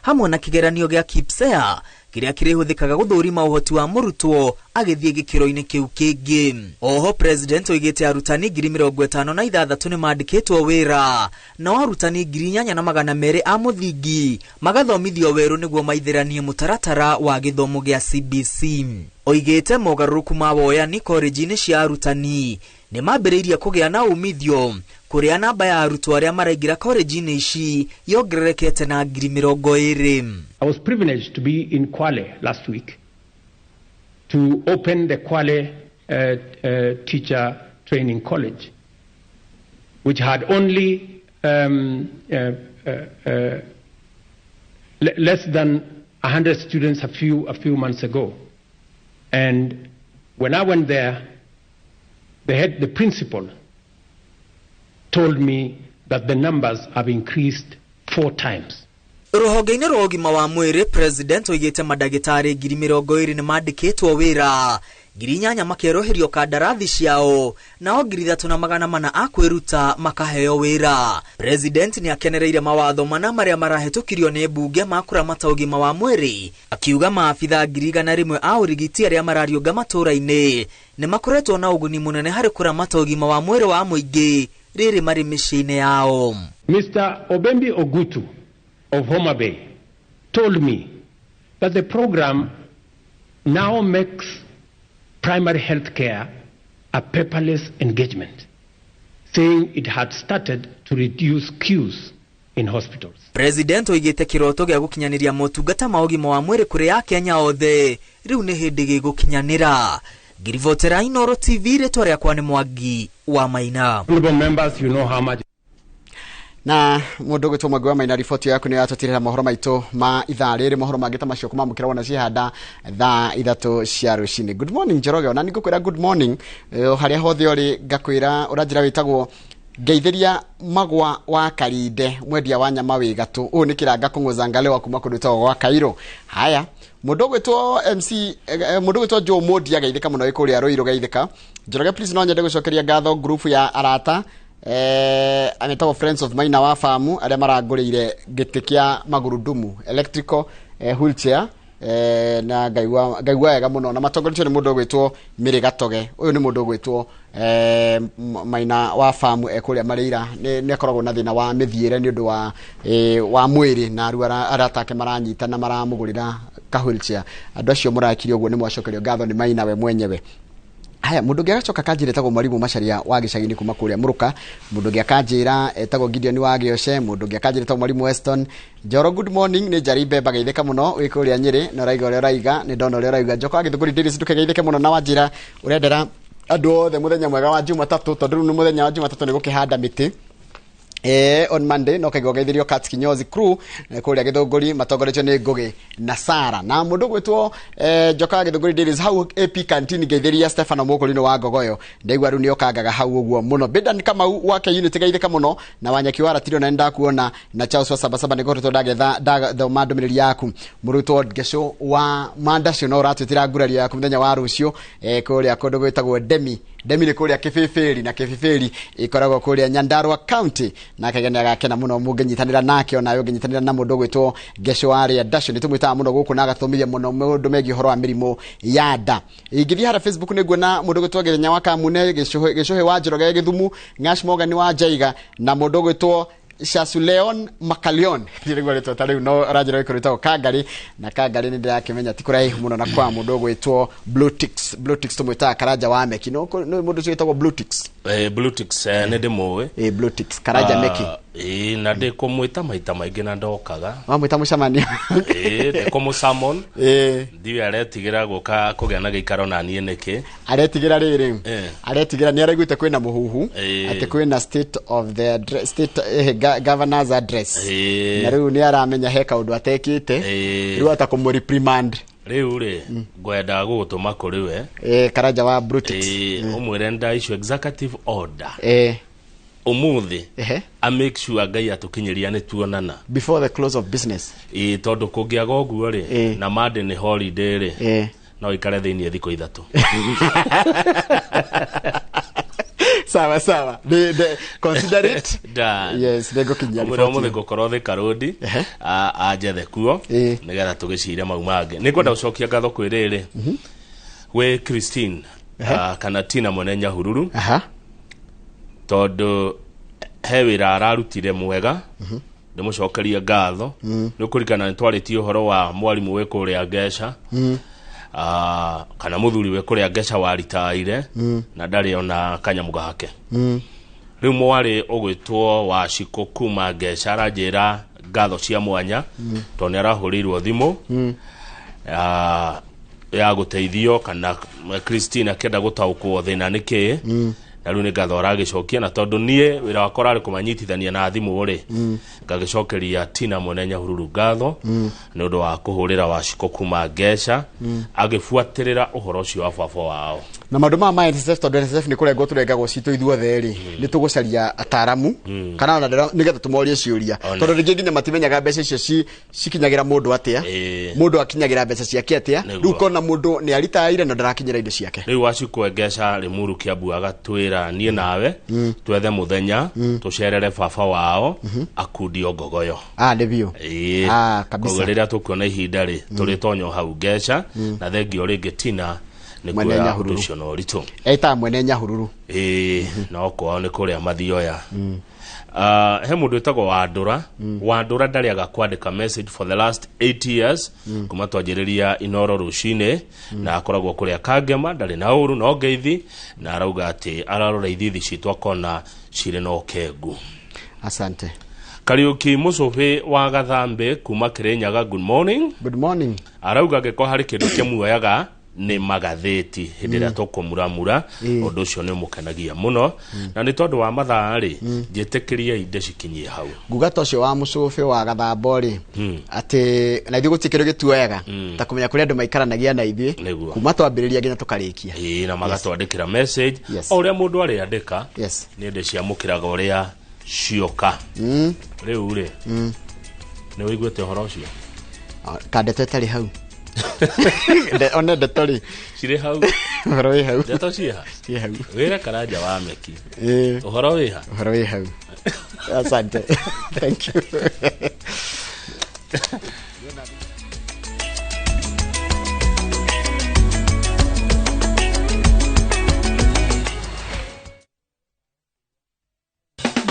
hamwe na kĩgeranio gĩa KPSEA kĩrĩa kĩrĩhũthĩkaga gũthũrima ũhoti wa mũrutwo agĩthiĩ gĩkĩro-inĩ kĩu kĩngĩ. Oho President oigĩte arutani 56,000 nĩ mandĩkĩtwo wĩra, nao arutani 8,200 a mũthingi magathomithio werũ nĩguo maithĩranie mũtaratara wa gĩthomo gĩa CBC. Oigĩte mogarũrũku ma woyani korenji-inĩ cia arutani nĩ mambĩrĩirie kũgĩa na umithio, kũrĩa namba ya arutwo arĩa maraingĩra korenji-inĩ ici yongererekete na 20,000. I was privileged to be in Kwale last week to open the Kwale Teacher Training College, which had only less than 100 students a few months ago. And when I went there, the principal told me that the numbers have increased 4 times. Rũhonge-inĩ rwa ũgima wa mwĩrĩ, President oigĩte mandagĩtarĩ 20,000 nĩ mandĩkĩtwo wĩra, 8,000 makerũhĩrio kandarathi ciao, nao 3,400 a kwĩruta makaheo wĩra. President nĩ akenereire mawatho mana marĩa marahĩtũkirio nĩ mbunge ma kũramata ũgima wa mwĩrĩ, akiuga maabitha 100,000 a ũrigiti arĩa marariũnga matũũra-inĩ nĩ makoretwo na ũguni mũnene harĩ kũramata ũgima wa mwĩrĩ wa mũingĩ rĩrĩ marĩ mĩciĩ-inĩ yao. Mr. Obembi Ogutu of Homa Bay told me that the program now makes primary health care a paperless engagement, saying it had started to reduce queues in hospitals. President oigĩte kĩroto gĩa gũkinyanĩria motungata ma ũgima wa mwĩrĩ kũrĩ Akenya othe rĩu nĩ hĩndĩ gĩgũkinyanĩra. Ngiribotera Inooro TV, rĩtwa rĩakwa nĩ Mwangi wa Maina. Honorable members, you know how much na mundu gwitwo Mwangi wa Maina, riboti yaku ni yatũtirĩra mohoro maitũ ma ithaa rĩrĩ. Mohoro mangĩ ta macio kũmamũkĩra wona cihanda thaa 3 cia rũcinĩ. Good morning Njoroge, ona nĩngũkwĩra good morning harĩa hothe ũrĩ, ngakwĩra ũranjĩra wĩtagwo ngeithĩria Magwa wa Karinde, mwendia wa nyama wĩ gatũ. Ũyũ nĩ kĩranga kũng'ũza ngale wa kuma kũndũ gwĩtagwo gwa Kairũ. Haya, mũndũ ũgwĩtwo MC, mũndũ ũgwĩtwo Joe Modi ageithĩka mũno wĩ kũrĩa Rũirũ geithĩka. Njoroge please, no nyende gũcokeria ngatho group ya arata ametagwo Friends of Maina wa Famu arĩa marangũrĩire gĩtĩ kĩa magurudumu electrical wheelchair, na ngaigua wega mũno, na matongoretio nĩ mũndũ ũgwĩtwo Mĩrĩ Gatoge. Ũyũ nĩ mũndũ ũgwĩtwo Maina wa Famu ekũrĩa Marĩira, nĩ akoragwo na thĩna wa mĩthiĩre nĩ ũndũ wa mwĩrĩ, na rĩu arata ake maranyita na maramũgũrĩra ka wheelchair. Andũ acio mũrakire ũguo nĩ mwacokerio ngatho nĩ Maina we mwenyewe. Haya, mundu ũngĩ agacoka kanjĩra etagwo Mwarimu Macharia wa gĩcagi-inĩ kuma kũrĩa Mũrũka. Mundu ũngĩ akanjĩra etagwo Gideon wa Gĩoce. Mundu ũngĩ akanjĩra etagwo Mwarimu Weston Njoro. Good morning, nĩ Njari Mbemba geithĩka mũno wĩ kũrĩa Nyĩrĩ, na ũraiga ũrĩa ũraiga, nĩ ndona ũrĩa ũraiga. Njoko wa Gĩthũngũri Davis ndũkegeithĩke mũno, na wanjĩra ũrendera Andũ othe mũthenya mwega wa Jumatatũ, tondũ rĩu nĩ mũthenya wa Jumatatũ nĩ gũkĩhanda mĩtĩ. On Monday no kaigua geithirio Kats Kinyozi crew kuria Githunguri matongoretio ni Ngugi na Sara na mundu gwitwo Njoka Githunguri Dailies hau AP Canteen geithiria Stefano Mukurino wa Ngogoyo ndaigua riu niokangaga hau uguo muno. Bedan Kamau wake unit geithika muno na Wanyeki wa Ratiro na ndakuona na Charles wa Sabasaba ni goretwo ndagetha ndathoma ndumiriri yaku murutwo Ngeco wa Mandacio no uratwitira ngurario yaku muthenya wa rucio kuria kundu gwitagwo Demi Demi ni kuria Kibibiri na Kibibiri ikoragwo kuria Nyandarua County na kagenia gakena muno munginyitanira nake ona yo nginyitanira na mundu gwitwo Ngeco aria Ndacio ni tumwitaga muno guku na agathomithia muno maundu megie uhoro wa mirimu ya nda. Ingithie hara Facebook ni nguona mundu gwitwo Githenya wa Kamune Gicuhe wa Njoroge Githumu Ngash Morgan wa Njaiga na mundu gwitwo Shasuleon Makalion ndirigwa ritwa ta riu no ranjira ikuritagwo Kangari na Kangari ni ndirakimenya ti kuraihu muno na kwa mundu gwitwo Blue Ticks. Blue Ticks tumwitaga Karanja wa Meki no no mundu ucio witagwo Blue Ticks. Blue Ticks ni ndimuwi. Blue Ticks Karanja Meki na ndikumwita maita maingi na ndokaga wamwita mucemanio ndikumusummon ndiwe aretigira guka kugia na giikaro na nie niki aretigira riri aretigira ni araiguite kwina muhuhu ati kwina state of the state governor's address na riu ni aramenya he kaundu atekite riu atakumu reprimand riu ri ngwenda gugutuma kuri we Karanja wa Blue Ticks umwire nda issue executive order umuthi a make sure Ngai atukinyiria ni tuonana before the close of business tondu kungiaga uguo ri na Monday ni holiday ri no ikare thiini thikũ 3. Sawa sawa, consider it done. Yes, ndigukinyia report umuthi ngukorwo Thika Road anjethe kuo nigetha tugicire mau mangi. Ni ngwenda gucokia ngatho kwi riri gwi Christine kana Tina mwene Nyahururu tondu he wira ararutire mwega ndimucokerie ngatho ni kurikana ni twaritie uhoro wa mwarimu wi kuria Ngeca kana muthuri wi kuria Ngeca waritaire na ndari ona kanyamu gake. Riu mwari ugwitwo wa Ciko kuma Ngeca aranjira ngatho cia mwanya tondu ni arahurirwo thimu ya guteithio kana Christine akenda gutaukwo thina niki na riu ni ngatho aragicokia na tondu nie wira wakwa urari kumanyitithania na thimu ri ngagicokeria Tina mwene Nyahururu ngatho ni undu wa kuhurira wa Ciko kuma Ngeca agibuatirira uhoro ucio wa baba wao na maundu ma NSSF tondu NSSF ni kurengwo turengagwo citũ ithuothe ri ni tugucaria ataramu kana ona nigetha tumorie ciũria tondu ringi nginya matimenyaga mbeca icio cikinyagira mundu atia mundu akinyagira mbeca ciake atia riu kona mundu ni aritaire na ndarakinyira indo ciake. Riu wa Ciko Ngeca Limuru Kiambu agatwira nie nawe twethe muthenya tucerere baba wao akundio Ngogoyo. Ni biũ kabisa. Koguo riria tukuona ihinda ri turitonyo hau Ngeca na thengio ringi Tina ni kuoya ũndũ na ũritũ eta mwene Nyahururu no kwao ni kuria mathioya. He mundu witagwo Wandura. Wandura ndariaga kwandika message for the last 8 years kuma twanjiriria Inoro rucini na akoragwo kuria Kangema ndari na uru no ngeithi na arauga ati ararora ithithi citũ akona cirĩ na ũkengu. Asante. Kariuki Mucubi wa Gathambe kuma Kirinyaga, good morning. Good morning. Arauga ngĩkorwo harĩ kĩndũ kĩmuoyaga ni magatheti hindi ria tukumuramura undu ucio ni mukenagia muno na ni tondu wa mathaa ri njitikirie inde cikinyie hau nguga ta ucio wa Mucubi wa Gathambo ri ati na ithuĩ gũtirĩ kĩndũ gĩtuoyaga ta kũmenya kũrĩa andũ maikaranagia na ithuĩ kuma twambĩrĩria nginya tũkarĩkia na magatwandĩkĩra message o ũrĩa mũndũ arĩandĩka nĩ ndĩciamũkĩraga ũrĩa cioka. Rĩu rĩ nĩ ũiguĩte ũhoro ũcio kandeto ĩtarĩ hau one ndeto ri cirĩ hau ũhoro wĩ hau ndeto ciĩha ciĩ hau wĩre Karanja wa Meki ũhoro wĩha ũhoro wĩ hau. Asante. Thank you.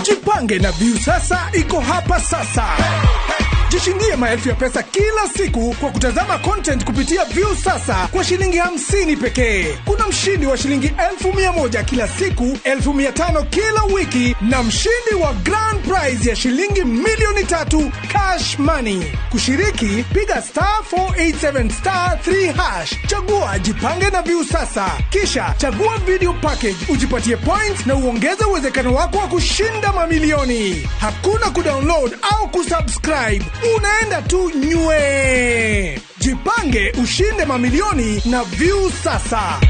Jipange na Viusasa iko hapa sasa. Jishindie maelfu ya pesa kila siku kwa kutazama content kupitia Viusasa kwa shilingi 50 pekee. Kuna mshindi wa shilingi 1,100 kila siku, 500 kila wiki na mshindi wa grand prize ya shilingi 3,000,000 cash money. Kushiriki, piga star 487 star 3 hash. Chagua jipange na Viusasa, kisha chagua video package ujipatie points na uongeze uwezekano wako wa kushinda mamilioni. Hakuna kudownload au kusubscribe, unaenda tu nywe. Jipange ushinde mamilioni na Viusasa.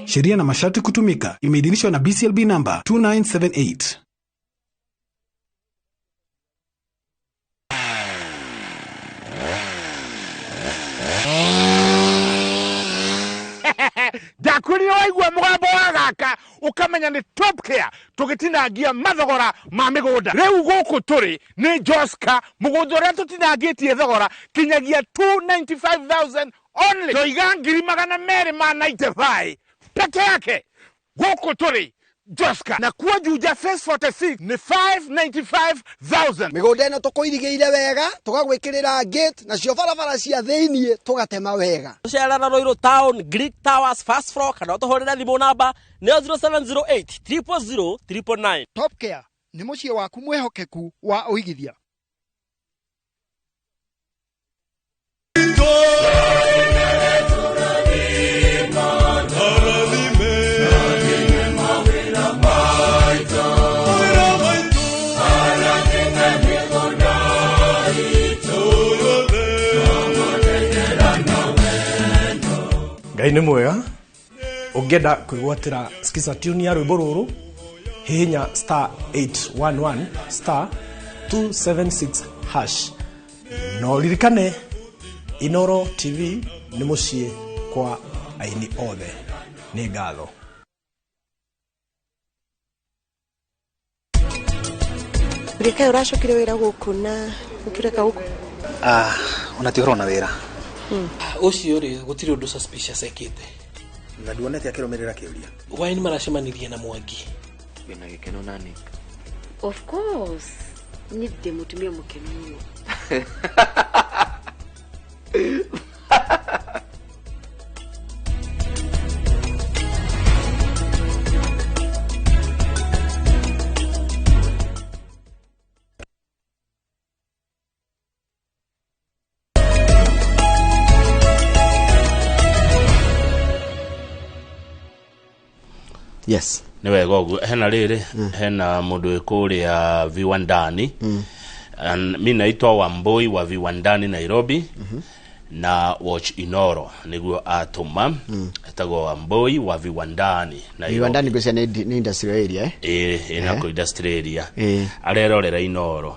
Sheria na masharti kutumika. Imeidhinishwa na BCLB number 2978. Ndakwĩrire waigua mũgambo wa gaka ũkamenya nĩ Top Care tũgĩtinangia mathogora ma mĩgũnda. Rĩu gũkũ tũrĩ nĩ Joska, mũgũnda ũrĩa tũtinangĩtie thogora kinyagia 295,000 only. Toiga 295,000 peke yake. Gũkũ tũrĩ Joska, na kuo Juja phase 46 nĩ 595,000. Mĩgũnda ĩno tũkũirigĩire wega, tũgagwĩkĩrĩra gate, nacio barabara cia thĩiniĩ tũgatema wega. Tũcerera Ruiru Town, Greek Towers, first floor, kana ũtũhũrĩre thimũ namba nĩyo 0708 000 999. Top Care nĩ mũciĩ waku mwĩhokeku wa ũigithia. Ngai nĩ mwega. Ũngĩenda kwĩgwatĩra skiza tune ya rwĩmbo rũrũ, hihinya star 811 star 276 hash. No ririkane Inoro TV nĩ mũciĩ kwa aini othe. Nĩ ngatho. Rĩkaĩ ũracokire wĩra gũkũ na ũkĩreka gũkũ? Ona ti ũhoro na wĩra. Ũcio rĩ gũtirĩ ũndũ suspicious ekĩte. Na nduonete akĩrũmĩrĩra kĩũria. Wine maracemanirie na Mwangi. Wĩna gĩkeno na Nick? Of course. Niĩ ndĩ mũtumia mũkenu mũno. Yes. Nĩ wega ũguo. Hena rĩrĩ, hena mũndũ wĩ kũrĩa Viwandani. Mi naitwa Wambui wa Viwandani Nairobi. Na Watch Inoro nĩguo atũma. Etagwo Wambui wa Viwandani Nairobi. Viwandani ngwĩciria nĩ industrial area, eh? Ĩĩ, ĩna kũ industrial area. Arerorera Inoro.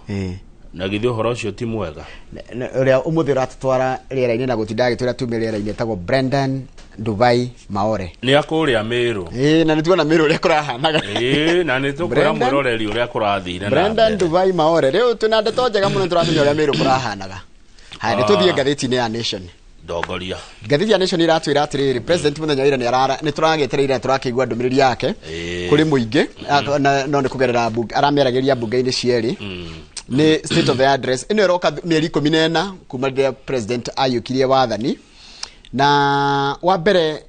Na githĩ ũhoro ũcio ti mwega? Ũrĩa ũmũthĩ ũratũtwara rĩera-inĩ na gũtinda agĩtwĩra tume rĩera-inĩ etagwo Brendan Dubai Maore. Nĩ akũrĩa Meru. Ĩĩ, na nĩtuona Meru ũrĩa kũrahanaga. Ĩĩ, na nĩtũkwĩra mwĩroreri ũrĩa kũrathire na Brendan mbere. Dubai Maore. Rĩu twĩna ndeto njega mũno nĩtũramenya ũrĩa Meru kũrahanaga. Haya, nĩtũthiĩ ngathĩti-inĩ ya Nation. Ndongoria. Ngathĩti ya Nation ĩratwĩra atĩrĩrĩ, President mũthenya wa ira nĩtũragĩetereire tũrakĩigua ndũmĩrĩri yake kũrĩ mũingĩ, no nĩ kũgerera aramĩaragĩria mbunge-inĩ cierĩ. Nĩ state of the address ĩno ĩroka mĩeri 14 kuma rĩrĩa president aiyũkirie wathani. Na wa mbere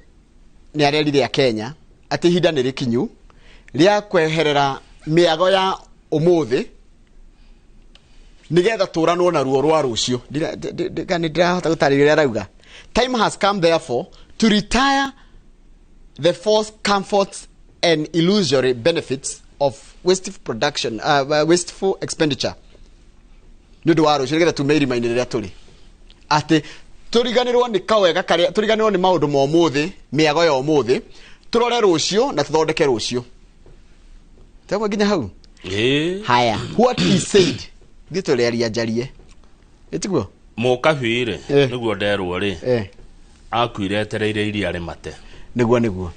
nĩ arerire Kenya atĩ ihinda nĩ rĩkinyu rĩa kweherera mĩago ya ũmũthĩ nĩgetha tũranwo na ruo rwa rũciũ. Nĩ ndĩrahota gũtarĩria ũrĩa arauga. Time has come therefore to retire the false comforts and illusory benefits of wasteful production, wasteful expenditure. Nĩ ũndũ wa rũciũ nĩgetha tume irima-inĩ rĩrĩa tũrĩ. Atĩ tũriganĩrwo nĩ kawega karĩa, tũriganĩrwo nĩ maũndũ ma ũmũthĩ, mĩago ya ũmũthĩ, tũrore rũciũ na tũthondeke rũciũ. Tegwa nginya hau? Haya, what he said, ithuĩ tũrĩaria njarie. Ĩtiguo? Mũkabi rĩ, nĩguo nderwo rĩ, akuire etereire iria rĩmate. Nĩguo nĩguo.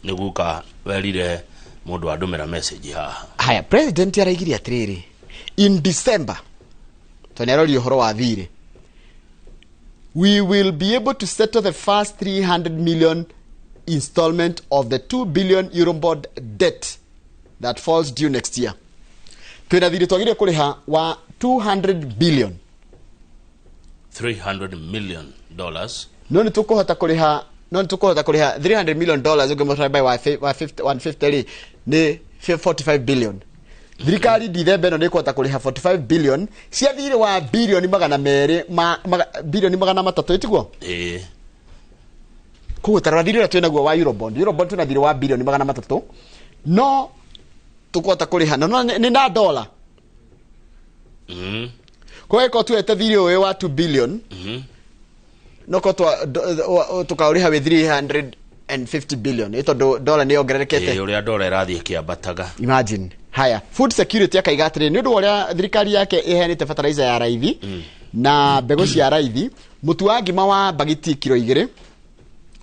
Nĩguo werire mũndũ andũmĩra message haha. Haya, president araigire atĩrĩrĩ, in December, tondũ nĩaroria ũhoro wa thirĩ, we will be able to settle the first 300 million installment of the 2 billion Eurobond debt that falls due next year. Twina thirĩ twagĩrĩire kũrĩha wa 200 billion. $300 million. No nĩ tũkũhota kũrĩha, no nĩ tũkũhota kũrĩha $300 million ũngĩ multiply by 150 rĩ nĩ 45 billion. Thirikari ndithemba ĩno nĩ ĩkũhota kũrĩha 45 billion cia thirĩ wa bilioni 200 ma bilioni 300, ĩtiguo? Ĩĩ. Koguo tarora thirĩ ũrĩa twĩnaguo wa Eurobond. Eurobond twĩna thirĩ wa bilioni 300, no tũkũhota kũrĩha na nĩ na dollar. Koguo ĩkorwo tuete thirĩ ũyũ wa 2 billion, no ko tũkaũrĩha wĩ 350 billion, ĩ tondũ dollar nĩ yongererekete. Ĩĩ, ũrĩa dollar ĩrathiĩ ĩkĩambataga. Imagine. Haya, food security akaiga atĩrĩ, nĩ ũndũ wa ũrĩa thirikari yake ĩheanĩte fertilizer ya raithi na mbegũ cia raithi, mũtu wa ngima wa bagiti kiro 2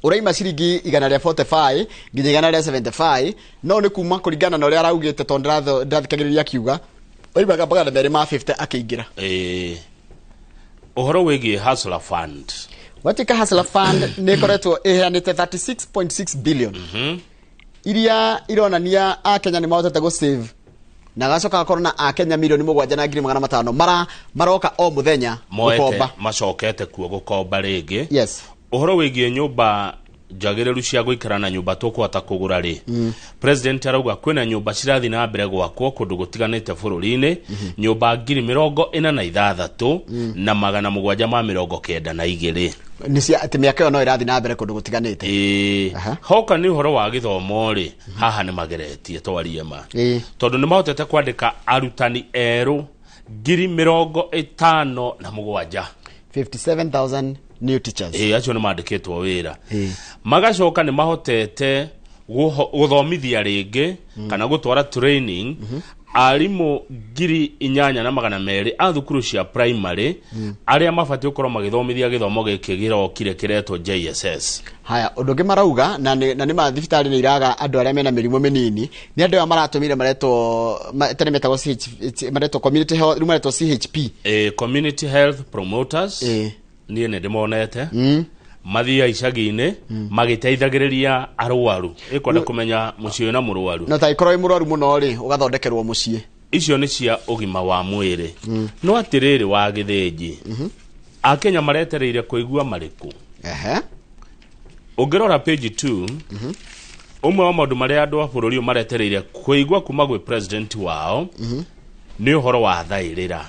ũraima ciringi 145 nginya 175, no nĩ kuma kũringana na ũrĩa araugĩte, tondũ ndĩrathikagĩrĩria akiuga oimaga 250 akĩingĩra. Ĩĩ. Ũhoro wĩgiĩ Hustler Fund. Watuĩka Hustler Fund nĩ ĩkoretwo ĩheanĩte 36.6 billion iria ironania akenya nĩ mahotete gũ save, na gacoka gakorwo na akenya 7,500,000 mara maroka o mũthenya gũkomba, macokete kuo gũkomba rĩngĩ. Yes. Ũhoro wĩgiĩ nyũmba njagĩrĩru cia gũikara na nyũmba tũkũhota kũgũra rĩ, president arauga kwĩna nyũmba cirathiĩ na mbere gwakwo kũndũ gũtiganĩte bũrũri-inĩ, nyũmba 46,792. Nĩ cia atĩ mĩaka ĩyo no ĩrathiĩ na mbere kũndũ gũtiganĩte. Ĩĩ. Hoka nĩ ũhoro wa gĩthomo rĩ, haha nĩ mageretie twarie ma, tondũ nĩ mahotete kwandĩka arutani erũ 57,000. 57,000 new teachers. Ĩĩ, acio nĩ mandĩkĩtwo wĩra. Magacoka nĩ mahotete gũthomithia rĩngĩ kana gũtwara training arimũ 8,200 a thukuru cia primary arĩa mabatiĩ gũkorwo magĩthomithia gĩthomo gĩkĩ gĩrokire kĩretwo JSS. Haya, ũndũ ũngĩ marauga na nĩ ma thibitarĩ nĩ iraga andũ arĩa mena mĩrimũ mĩnini, nĩ andũ aya maratũmire maretwo tene metagwo CH, maretwo community health, rĩu maretwo CHP. Community health promoters. Niĩ nĩ ndĩmonete mathiaga icagi-inĩ magĩteithagĩrĩria arwaru, ĩkwenda kũmenya mũciĩ wĩna mũrwaru. No ta ĩkorwo wĩ mũrwaru mũno rĩ, ũgathondekerwo mũciĩ. Icio nĩ cia ũgima wa mwĩrĩ. No atĩrĩrĩ wa gĩthĩnji, akenya maretereire kũigua marĩkũ? Ũngĩrora page 2, ũmwe wa maũndũ marĩa andũ a bũrũri ũyũ maretereire kũigua kuma gwĩ president wao nĩ ũhoro wa thaĩrĩra.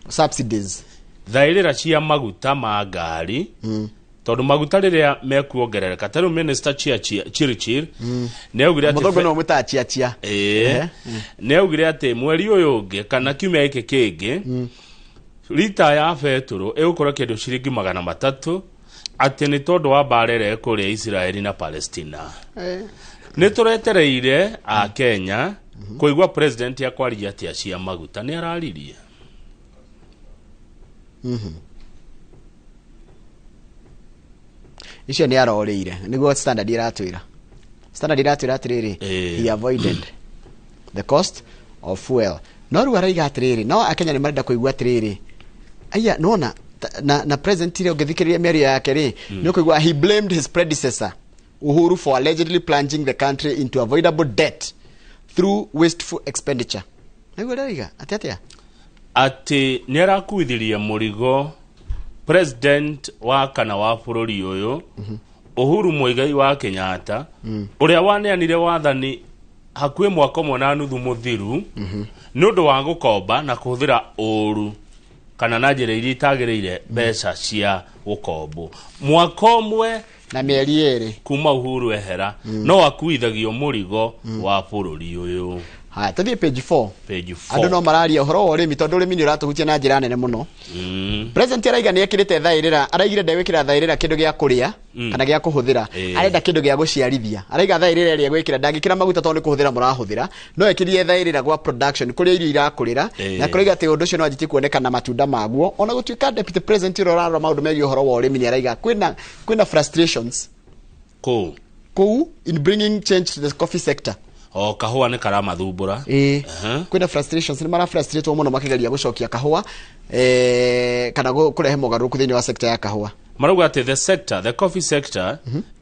Subsidies. Thaĩrĩra cia maguta ma ngari, tondũ maguta rĩrĩa mekuongerereka, ta rĩu minister Chirchir nĩ augire atĩ Mũthũngũ no mũtaga chia. Ĩĩ, nĩ augire atĩ mweri ũyũ ũngĩ kana kiumia gĩkĩ kĩngĩ, rita ya betũrũ ĩgũkorwo kĩndũ ciringi 300, atĩ nĩ tondũ wa mbara ĩrĩa ĩkũrĩa Israeli na Palestina. Nĩ tũretereire a Kenya kũigua president akwaria atĩa cia maguta, nĩ araririe. Icio nĩ arorĩire, nĩguo Standard iratwĩra. Standard iratwĩra atĩrĩrĩ, he avoided the cost of fuel. No rĩu araiga atĩrĩrĩ, no akenya nĩ marenda kũigua atĩrĩrĩ, aya nona na president ile ũngĩthikĩrĩria mĩario yake rĩ, nĩ ũkũigua he blamed his predecessor Uhuru for allegedly plunging the country into avoidable debt through wasteful expenditure. Nĩguo araiga atĩ atĩa? Atĩ nĩ arakuithirie mũrigo president wa kana wa bũrũri ũyũ, Uhuru Muigai wa Kenyatta, ũrĩa waneanire wathani hakuhĩ mwaka 1.5 mũthiru, nĩ ũndũ wa gũkomba na kũhũthĩra ũru kana na njĩra iria itagĩrĩire mbeca cia gũkombwo. Mwaka 1 na mĩeri 2 kuma Uhuru ehera, no akuithagio mũrigo wa bũrũri ũyũ. Haya, tũthiĩ page 4. Page 4. Andũ no mararia ũhoro wa ũrĩmi tondũ ũrĩmi nĩ ũratũhutia na njĩra nene mũno. President araiga nĩ ekĩrĩte thaĩrĩra, araigire ndegwĩkĩra thaĩrĩra kĩndũ gĩa kũrĩa kana gĩa kũhũthĩra. Arenda kĩndũ gĩa gũciarithia. Araiga thaĩrĩra ĩrĩa egwĩkĩra, ndangĩkĩra maguta tondũ nĩ kũhũthĩra mũrahũthĩra, no ekĩrie thaĩrĩra gwa production kũrĩa irio irakũrĩra, na kũraiga atĩ ũndũ ũcio no anjĩtie kuoneka na matunda maguo. Ona gũtuĩka deputy president ũrĩa ũrarora maũndũ megiĩ ũhoro wa ũrĩmi nĩ araiga kwĩna frustrations kũu in bringing change to the coffee sector. O kahũa nĩ karamathumbũra. Ĩĩ. Kwĩna frustrations, nĩ marafrustratwo mũno makĩgeria gũcokia kahũa, kana kũrehe mogarũrũku thĩinĩ wa sector ya kahũa. Marauga atĩ the coffee sector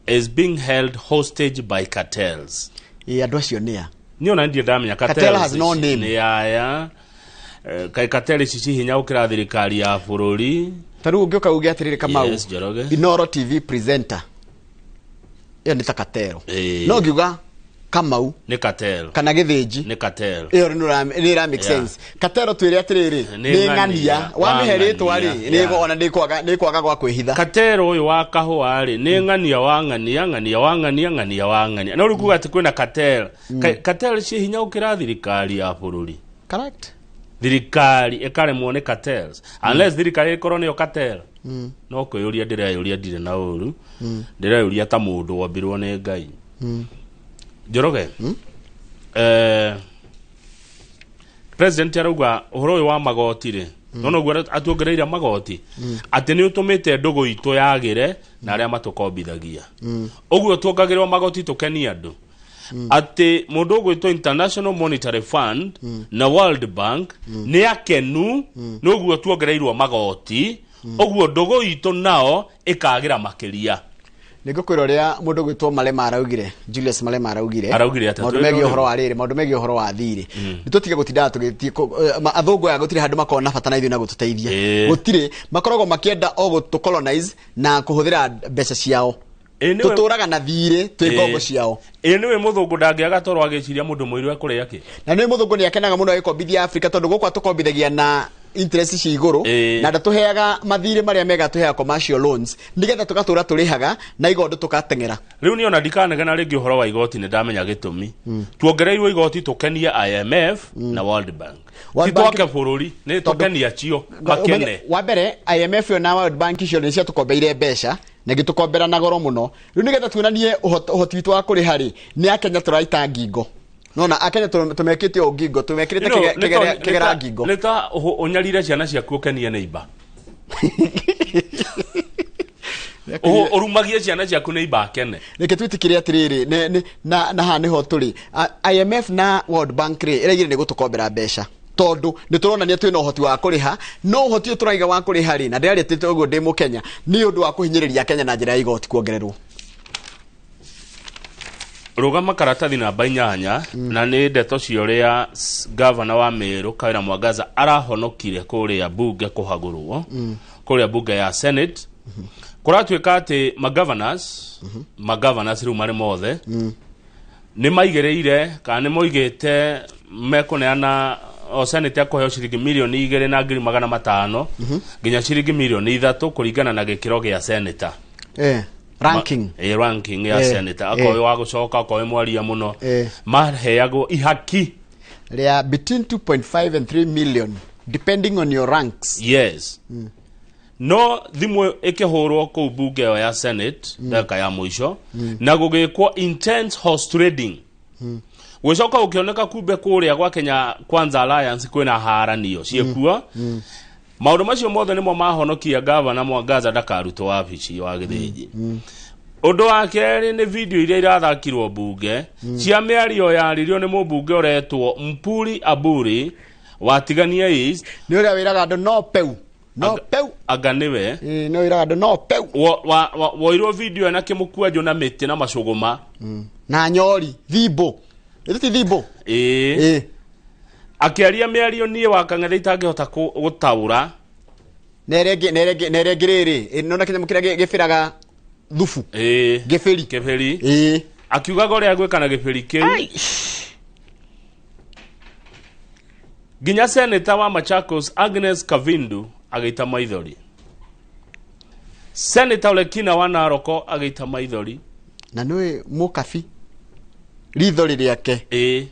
is being held hostage by cartels. Ĩĩ, andũ acio nĩ a? Niĩ ona ndirĩ ndamenya Cartel has no name. Nĩ aya. Kaĩ cartel ici ci hinya gũkĩra thirikari ya bũrũri. Ta rĩu ũngĩũka uge atĩrĩrĩ, Kamau, Yes, Njoroge. Inoro TV presenter ĩyo nĩ ta katero. Ĩĩ. No ngiuga Kamau nĩ cartel. kana Gĩthĩnji, nĩ cartel. Ĩyo nĩ ĩra make sense. Katero twĩre atĩrĩrĩ, Nĩ nĩ ng'ania, ng'ania wamĩhe rĩtwa rĩ, wang'ania, nĩ ona nĩ kwaga gwa kwĩhitha. Katero ũyũ wa kahũa rĩ, nĩ ng'ania wa ng'ania, ng'ania wa ng'ania, ng'ania wa ng'ania. No rĩu kuga atĩ kwĩna cartel. Cartel ciĩ hinya gũkĩra thirikari ya bũrũri. Correct. Thirikari ĩkaremwo nĩ cartels, unless thirikari ĩkorwo nĩyo cartel. No kwĩyũria ndĩreyũria, ndirĩ na ũru, ndĩreyũria ta mũndũ wombirwo nĩ Ngai. Njoroge, president arauga ũhoro ũyũ wa magoti rĩ, nona ũguo atuongereire magoti, atĩ nĩ ũtũmĩte ndũgũ itũ yagĩre na arĩa matũkombithagia. Ũguo tuongagĩrĩrwo magoti tũkenie andũ, atĩ mũndũ ũgwĩtwo International Monetary Fund na World Bank nĩ akenu nĩ ũguo tuongereirwo magoti, ũguo ndũgũ itũ nao ĩkagĩra makĩria. Nĩ ngũkwĩra ũrĩa mũndũ gwĩtwo Malema araugire, Julius Malema araugire. Araugire atĩa? Maũndũ megiĩ ũhoro wa rĩrĩ, maũndũ megiĩ ũhoro wa thirĩ, nĩ tũtige gũtindaga tũgĩthiĩ athũngũ aya gũtirĩ handũ makoragwo na bata na ithuĩ na gũtũteithia. Gũtirĩ, makoragwo makĩenda o gũtũ colonize na kũhũthĩra mbeca ciao. Tũtũraga na thirĩ twĩ ngombo ciao. Ĩ nĩwe mũthũngũ ndangĩaga toro agĩciria mũndũ mũirũ ekũrĩa kĩ. Na nĩ mũthũngũ nĩ akenaga mũno agĩkombithia Afrika, tondũ gũkũ atũkombithagia na interest ci igũrũ na ndatũheaga mathirĩ marĩa mega, tũheaga commercial loans nĩgetha tũgatũra tũrĩhaga na igondo tũgateng'era. Rĩu niĩ ona ndikanegena rĩngĩ ũhoro wa igoti, nĩ ndamenya gĩtũmi tuongereirwo igoti, tũkenie IMF na World Bank. World Ti Bank- twake bũrũri, nĩ tũkenie acio makene. Wa mbere, IMF yo na World Bank icio nĩ ciatũkombeire mbeca na igĩtũkombera na goro mũno. Rĩu nĩgetha tuonanie ũhoti witũ wa kũrĩha rĩ, nĩ Akenya tũraita ngingo. Nona Akenya tũmekĩte ũũ ngingo, tũmekĩrĩte You know, kĩgera ngingo. Nĩ ta ũnyarire ciana ciaku ũkenie neighbor. Ũrumagie ciana ciaku neighbor akene. Reke twĩtĩkĩre atĩrĩrĩ, na haha nĩho tũrĩ. IMF na World Bank rĩ, ĩraigire nĩ gũtũkombera mbeca tondũ nĩ tũronania twĩna ũhoti wa kũrĩha, no ũhoti ũyũ tũraiga wa kũrĩha rĩ, na ndĩraria atĩ ũguo ndĩ mũkenya, nĩ ũndũ wa kũhinyĩrĩria Kenya na njĩra ya igoti kuongererwo. Rũgama karatathi namba 8, na nĩ ndeto cia ũrĩa gavana wa Meru Kawĩra Mwangaza arahonokire kũrĩa bunge kũhagũrwo. Kũrĩa bunge ya Senate kũratuĩka atĩ magovernors rĩu marĩ mothe nĩ maigĩrĩire kana nĩ moigĩte mekũneana o Senate akũheo ciringi 2,500,000 nginya ciringi 3 million kũringana na gĩkĩro gĩa senator. Ranking. Ranking ya senator, akorwo wa gũcoka, akorwo wĩ mwaria mũno, maheagwo ihaki rĩa between 2.5 and 3 million depending on your ranks. Yes, no thimũ ĩkĩhũrwo kũu bunge ĩyo ya Senate ndagĩka ya mũico na gũgĩkwo intense horse trading, gũgĩcoka gũkĩoneka kumbe kũrĩa gwa Kenya Kwanza Alliance kwĩna haranio ciĩkuo. Maũndũ macio mothe nĩmo mahonokia gavana Mwangaza ndakarutwo wabici wa Gĩthĩnji. Ũndũ wa kerĩ nĩ video iria irathakirwo bunge cia mĩario yaririo nĩ mũmbunge ũretwo Mpuri Aburi wa Tigania East. Nĩ ũrĩa wĩraga andũ no peu no peu. Anga nĩwe? Nĩ wĩraga andũ no peu. Woirwo video ena kĩmũkwanjũ na mĩtĩ na macũgũma. Na nyori thimbo, ĩthĩ ti thimbo. Ĩĩ, akĩaria mĩario niĩ wa Kang'ethe itangĩhota gũtaũra. Na ĩrĩa ĩngĩ rĩrĩ, nona kĩnyamũ kĩrĩa gĩbĩraga thubu. Ĩĩ. Gĩbĩri. Kĩbĩri. Ĩĩ. Akiugaga ũrĩa gwĩka na gĩbĩri kĩu, nginya seneta wa Machakos Agnes Kavindu agĩita maithori, seneta Olekina wa Naroko agĩita maithori. Na nĩũĩ mũkabi rithori rĩake. Ĩĩ.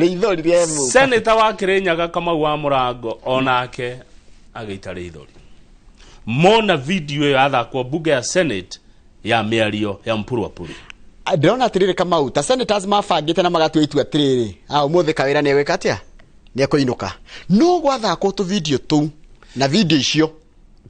Rithori rĩa mũkabi. Seneta wa Kirinyaga Kamau wa Mũrango onake agĩita rĩithori mona video ĩyo yathakwo bunge ya Senate ya mĩario ya Mpuru Aburi. Ndĩrona atĩrĩrĩ, Kamau, ta senators mabangĩte na magatua itua atĩrĩrĩ, a ũmũthĩ kawĩra nĩ egwĩka atĩa, nĩ ekũinũka, no gwathakwo tũ video tũu na video icio.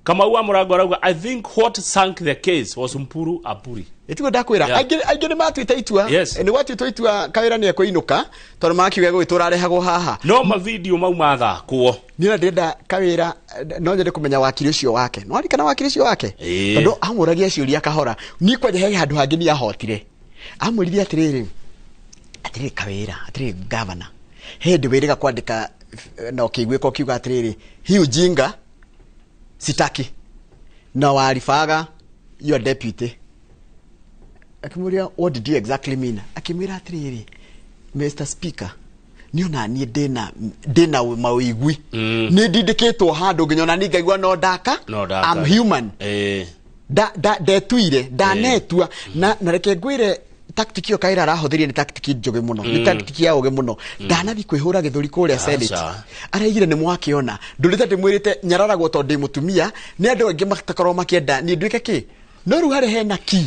Kamau wa Mũrango arauga, "I think what sank the case was Mpuru Aburi." Ĩtiguo ndakwĩra. Aingĩ nĩ matuĩte itua. Nĩ gwatuĩtwo itua kawĩra nĩ ekũinũka tondũ marakiuga gũgĩtũra arehagwo haha. No mavideo mau mathakwo. Niĩ ona ndĩrenda kawĩra, no nyende kũmenya wakiri ũcio wake, no arikana wakiri ũcio wake. Ĩĩ. Tondũ amũragia ciũria kahora, niĩ kwanja he handũ hangĩ niĩ ahotire, amwĩrire atĩrĩrĩ, kawĩra, atĩrĩrĩ gavana, he hĩndĩ wĩrĩga kwandĩka Na ũkĩiguĩka ũkiuga atĩrĩrĩ, hii ujinga sitaki, na waribaga your deputy akĩmũria, "What did you exactly mean?" Akĩmwĩra atĩrĩrĩ, "Mr Speaker, niĩ ona niĩ ndĩna mawĩigui, nĩ ndindĩkĩtwo handũ nginya ona niĩ ngaigua no ndaka. No ndaka. I'm human." Ndetuire ndanetua na reke ngwĩre, tactic ĩyo Kaira arahũthĩrire nĩ tactic njũgĩ mũno, nĩ tactic ya ũgĩ mũno. Ndanathiĩ kwĩhũra gĩthũri kũrĩa Senate. Aca. Araigire nĩ mwakĩona ndũrĩte ndĩmwĩrĩte nyararagwo tondũ ndĩ mũtumia, nĩ andũ aingĩ matakorwo makĩenda niĩ nduĩke kĩ, no rĩu harĩ hena ki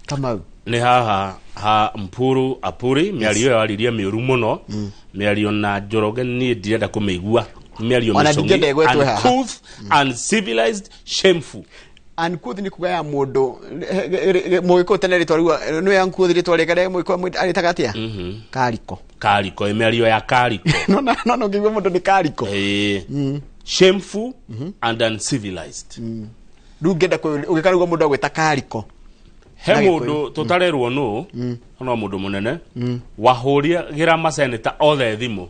Kamau. Nĩ haha ha Mpuru Apuri, mĩario ĩyo aririe mĩũru mũno, mĩario na Njoroge niĩ ndirenda kũmĩigua. Mĩario Ona mĩcong'i, ndingĩenda ĩgwetwo haha. uncouth, uncivilized, shameful. Uncouth nĩ kuga ya mũndũ mũgĩkũyũ tene, rĩtwa rĩu nĩ uncouth, rĩtwa rĩega mũgĩkũyũ arĩtaga atĩa? Kariko. Kariko, ĩ, mĩario ya kariko. No no no ngĩigua mũndũ nĩ kariko. Ĩĩ. Shameful and uncivilized. Rĩu ngĩenda ũgĩkarigwo mũndũ agwĩta kariko He na mũndũ Gĩkũyũ. tũtarerwo nũ, no mũndũ mũnene wahũragĩra maseneta othe thimũ,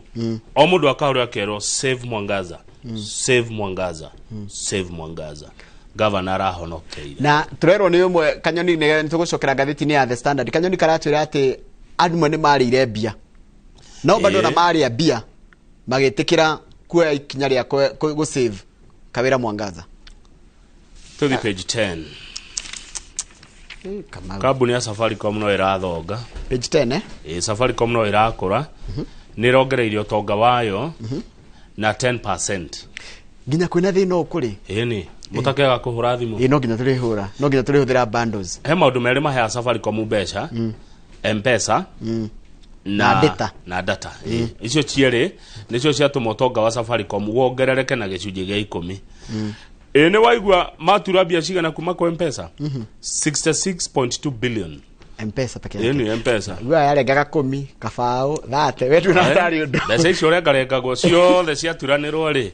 o mũndũ akahũrwo akerwo, "Save Mwangaza, save Mwangaza, save Mwangaza." Gavana arahonokeire. Na turerwo nĩ ũmwe kanyoni nĩ tũgũcokera ngathĩti-inĩ ya The Standard. Kanyoni karatwĩra atĩ andũ nĩ marĩire mbia, no bado na marĩa mbia magĩtĩkĩra kuoya ikinya rĩa gũ save Kawĩra Mwangaza. Tũthi page 10. Kamau. Kambuni ya Safaricom no ĩrathonga. Page 10, eh? Ĩ, Safaricom no ĩrakũra, nĩ ĩrongereirie ũtonga wayo na 10%. Nginya kwĩna thĩna ũkũrĩ. Ĩni mũtakĩaga kũhũra thimũ. Ĩ, no nginya tũrĩhũra, no nginya tũrĩhũthĩra bundles. He maũndũ merĩ maheaga Safaricom mbeca: Mpesa Na data. Na data. Ĩ, icio cierĩ nĩcio ciatũma ũtonga wa Safaricom wongerereke na gĩcunjĩ gĩa 10. Ĩ, nĩ waigua matura mbia cigana kuma kwa Mpesa? 66.2 billion. Mpesa peke yake? Ĩ, nĩ Mpesa. Gua yarengaga 10 kabaũ thate we nduna tarĩ ũndũ. Mbeca icio ũrengarengagwo ciothe ciaturanĩrwo rĩ,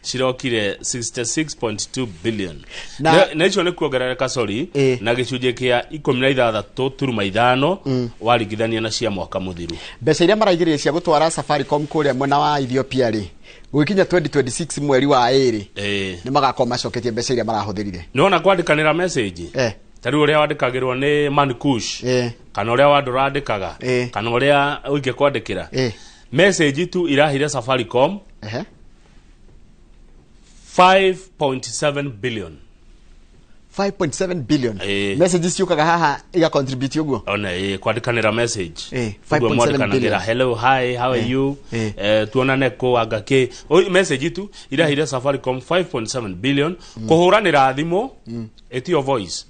cirokire 66.2 billion. Na icio nĩ kuongerereka, sorry, na gĩcunjĩ kĩa 16.5 waringithania na cia mwaka mũthiru. Mbeca iria maraigĩrĩire cia gũtwara Safaricom kũrĩa mwena wa Ethiopia rĩ, gũgĩkinya 2026 mweri wa 2 nĩ magakorwo macoketie mbeca iria marahũthĩrire. Nĩwona kwandĩkanĩra message, ta rĩu ũrĩa wandĩkagĩrwo nĩ Mankush, kana ũrĩa wandũ ũrandĩkaga, kana ũrĩa ũingĩ kwandĩkĩra message tu, irahire Safaricom 5.7 billion. 5.7 billion? Message ciũkaga haha iga contribute ũguo? Ona ĩ kwandĩkanĩra message. 5.7 Ũguo mwandĩkanagĩra, billion. "Hello, hi, how are you?" Tuonane kũ anga kĩ. Oi, message tu irahire Safaricom 5.7 billion. Kũhũranĩra thimũ ĩtio voice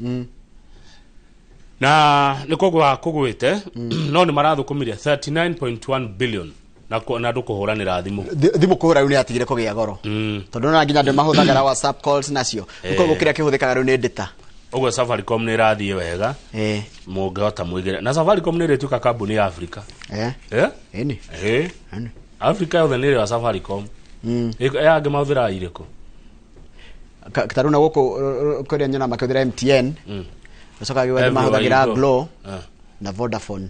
na nĩ kũgwa kũgwĩte, no nĩ marathũkũmire 39.1 billion na andũ kũhũranĩra thimũ. Thimũ kũhũra rĩu nĩ yatigire kũgĩa goro, tondũ nona nginya andũ mahũthagĩra WhatsApp calls nacio. Koguo kĩrĩa kĩhũthĩkaga rĩu nĩ data. Ũguo Safaricom nĩ ĩrathiĩ wega. Mũngĩhota mũigĩre na Safaricom nĩ ĩrĩtuĩka kambuni ya Afrika. Eh? Ĩni. Eh. Afrika yothe nĩ ĩrĩ ya Safaricom. Ĩ, angĩ mahũthĩraga irĩkũ? Ta rĩu na gũkũ kũrĩa nyona makĩhũthĩra MTN, ũcoka gĩwa Everywhere mahũthagĩra you go. Glo na Vodafone.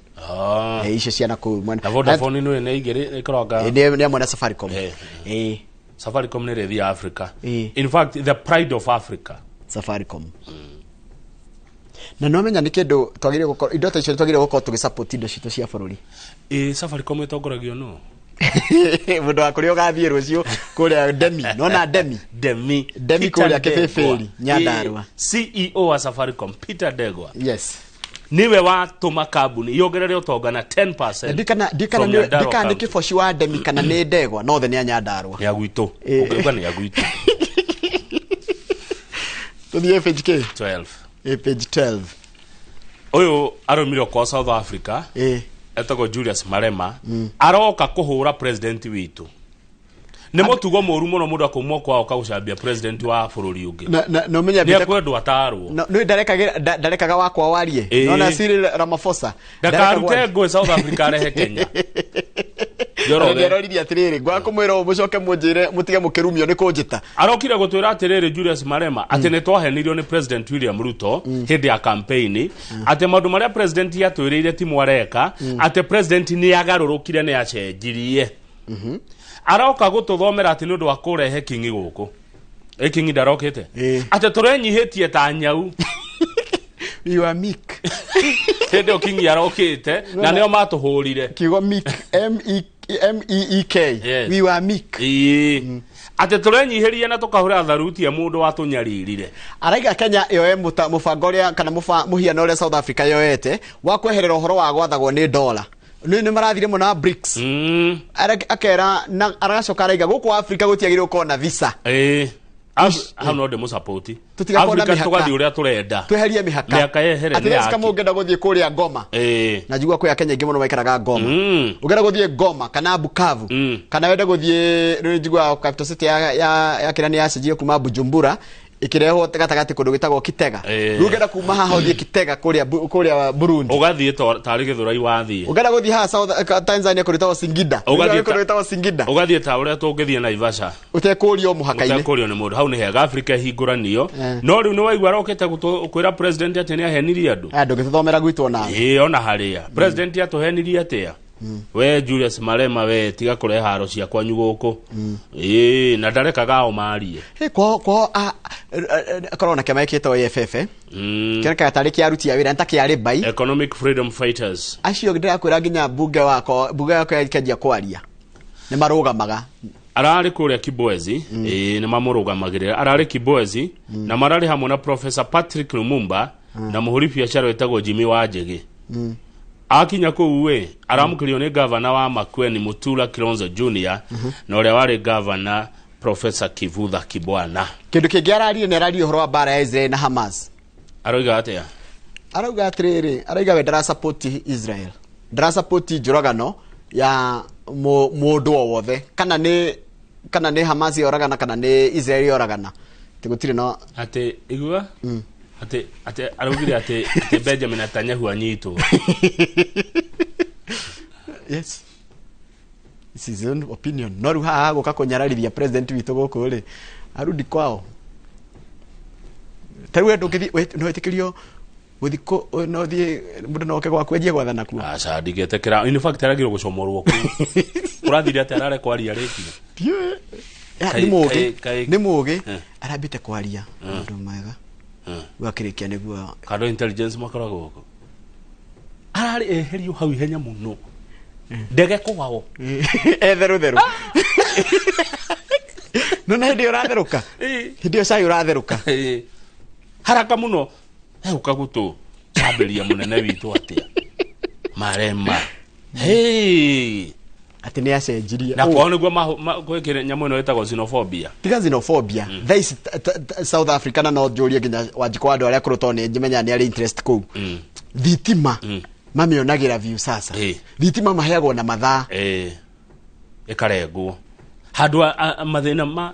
Icio ciana kũu mwena. Na Vodafone nĩ igĩrĩ ĩkoragwo. Nĩ amwe na Safaricom. Safaricom nĩ ĩrĩthiĩ Africa. In fact, the pride of Africa. Safaricom. Na no menya nĩ kĩndũ twagĩrĩire gũkorwo, indo ta icio twagĩrĩire gũkorwo tũgĩsupport indo citũ cia bũrũri. Ĩ, Safaricom ĩtongoragio no Mũndũ wa kũrĩa ũgathiĩ rũciũ kũrĩa Demi, nona Demi. Demi. Demi Peter kũrĩa Ndegwa. Kĩbĩbĩri, Nyandarua. CEO wa Safaricom Peter Ndegwa Yes. niwe watũma kambuni yongerere ũtonga na 10%. Ndikana ndikana from Nyandarua ndikana nĩ County. kĩboci wa Demi kana nĩ Ndegwa, no othe nĩ a Nyandarua. Nĩ a gwitũ. Ũngĩuga nĩ a gwitũ. Tũthiĩ page K. 12. Page 12. Ũyũ arũmire kwa South Africa, etagwo Julius Malema, aroka kũhũra president witũ. Nĩ mũtugo mũru mũno mũndũ akaumwo kwao kagũcambia president wa bũrũri ũngĩ. Na ũmenye nĩ ekwendwo atarwo. No nĩ ndarekaga wakwa warie. Nona Cyril Ramaphosa ndakarute ngũĩ South Africa arehe Kenya. Njoroge. Aroririe atĩrĩrĩ, ngwaga kũmwĩra ũũ mũcoke mũnjĩre mũtige mũkĩrumio nĩ kũnjĩta. Arokire gũtwĩra atĩrĩrĩ Julius Malema atĩ nĩ twahenirio nĩ President William Ruto hĩndĩ ya campaign, atĩ maũndũ marĩa president atwĩrĩire ti mwareka, atĩ president nĩ agarũrũkire, nĩ acenjirie. Aroka gũtũthomera atĩ nĩ ũndũ wa kũrehe kingi gũkũ. Ĩ kingi ndarokĩte atĩ tũrenyihĩtie ta nyau. You are meek. Hĩndĩ ĩyo kingi arokĩte na nĩo matũhũrire. Kiugo meek, M E M E E K. Yes. We were meek. Ĩĩ. Atĩ tũrenyihĩrie na tũkahũra tharuti ya mũndũ watũnyaririre. Araiga Kenya yoe mũbango ũrĩa kana mũhiano ũrĩa South Africa yoete wa kweherera ũhoro wa gwathagwo nĩ dola. Nĩ marathire mũno na BRICS. Akera na aracoka araiga gũkũ Africa gũtiagĩrĩirwo gũkorwo na visa. Ĩĩ. Hau no ndĩmũsapoti. Tũtigakorwo na Africa mĩhaka. tũgathiĩ ũrĩa tũrenda. Tweherie mĩhaka. Mĩhaka yehere Atĩ nĩ Jessica yaki. mũngĩenda gũthiĩ kũrĩa Goma. Ĩĩ. Na njigua kwĩ Akenya aingĩ mũno maikaraga Goma. Ũngĩenda gũthiĩ Goma kana Bukavu kana wende gũthiĩ rĩu njiguaga capital city ya kĩrĩa nĩ yacenjirio kuma Bujumbura ĩkĩrehwo gatagatĩ kũndũ gwĩtagwo Kitega. Rĩu ũngĩenda kuma haha ũthiĩ Kitega kũrĩa kũrĩa Burundi. Ũgathiĩ tarĩ Gĩthũrai wathiĩ. Ũngĩenda gũthiĩ haha South Tanzania kũndũ gwĩtagwo Singida. Ũgathiĩ Kũndũ gwĩtagwo Singida. Ũgathiĩ ta ũrĩa tũngĩthiĩ Naivasha. Ũtekũrio mũhaka-inĩ. Ũtekũrio nĩ mũndũ. Hau nĩ hega Africa ĩhingũranio. No rĩu nĩ waigua arokĩte kwĩra president atĩ nĩ ahenirie andũ. Aya ndũngĩtũthomera gwitũ ona. Ĩĩ ona harĩa. President atũhenirie atĩa? We Julius Malema we tiga kũrehe haro cia kwanyu gũkũ. Ĩĩ na ndarekaga o marie. Hey, kwao akorwo na kĩama gĩkĩtwo EFF. Kĩonekaga tarĩ kĩa aruti a wĩra nĩ ta kĩa rĩbai. Economic Freedom Fighters. Acio ndĩrakwĩra nginya mbunge wakwa ĩkĩanjia kwaria nĩ marũgamaga. Ararĩ kũrĩa Kibwezi, ĩĩ nĩ mamũrũgamagĩrĩra. Ararĩ Kibwezi na mararĩ hamwe na Professor Patrick Lumumba na mũhũri biacara wĩtagwo Jimmy Wanjigi. Akinya kũu ĩ aramũkĩrio nĩ gavana wa Makueni Mutula Kilonzo Junior na ũrĩa warĩ gavana Professor Kivutha Kibwana. Kĩndũ kĩngĩ araririe nĩ araririe ũhoro wa mbara ya Israel na Hamas. Aroiga atĩa? Arauga atĩrĩrĩ, arauga we ndarasupport Israel. Ndarasupport njũragano ya mũndũ o wothe kana nĩ Hamas yoragana kana nĩ Israel yoragana. Atĩ gũtirĩ no atĩ igua atĩ araugire atĩ Benjamin Netanyahu anyitwo. Yes. This is his own opinion. No rĩu haha gũka kũnyararithia president witũ gũkũ rĩ, arudi kwao. Ta rĩu we ndũngĩthiĩ, no wĩtĩkĩrio gũthiĩ no thiĩ mũndũ no oke gwaku anjie gwathana kuo. Aca ndingĩtĩkĩra. In fact aragirwo gũcomorwo kũu. Kũrathire atĩ arare kwaria rĩngĩ. Nĩ mũũgĩ, nĩ mũũgĩ, arambĩte kwaria maũndũ mega. Rĩu akĩrĩkia nĩguo Kando intelligence makoragwo gũkũ. Ararĩ eherio hau ihenya mũno. Ndege kwao. Etherũtherũ. No na hĩndĩ ĩyo ũratherũka. Hĩndĩ ĩyo cai ũratherũka. Haraka mũno. Ũka gũtũ cambĩria mũnene witũ atĩa. Marema. Hey. Atĩ nĩ acenjirie. Na kwao nĩguo gwĩkĩra nyamũ ĩno ĩtagwo xenophobia. Tiga xenophobia. Thaa ici South Africa na no njũrie nginya Wanjikũ wa andũ arĩa akũrũ tondũ nĩ njimenya nĩ arĩ interest kũu. Thitima mamĩonagĩra view sasa. Thitima maheagwo na mathaa. Ĩkarengwo. Handũ mathĩna ma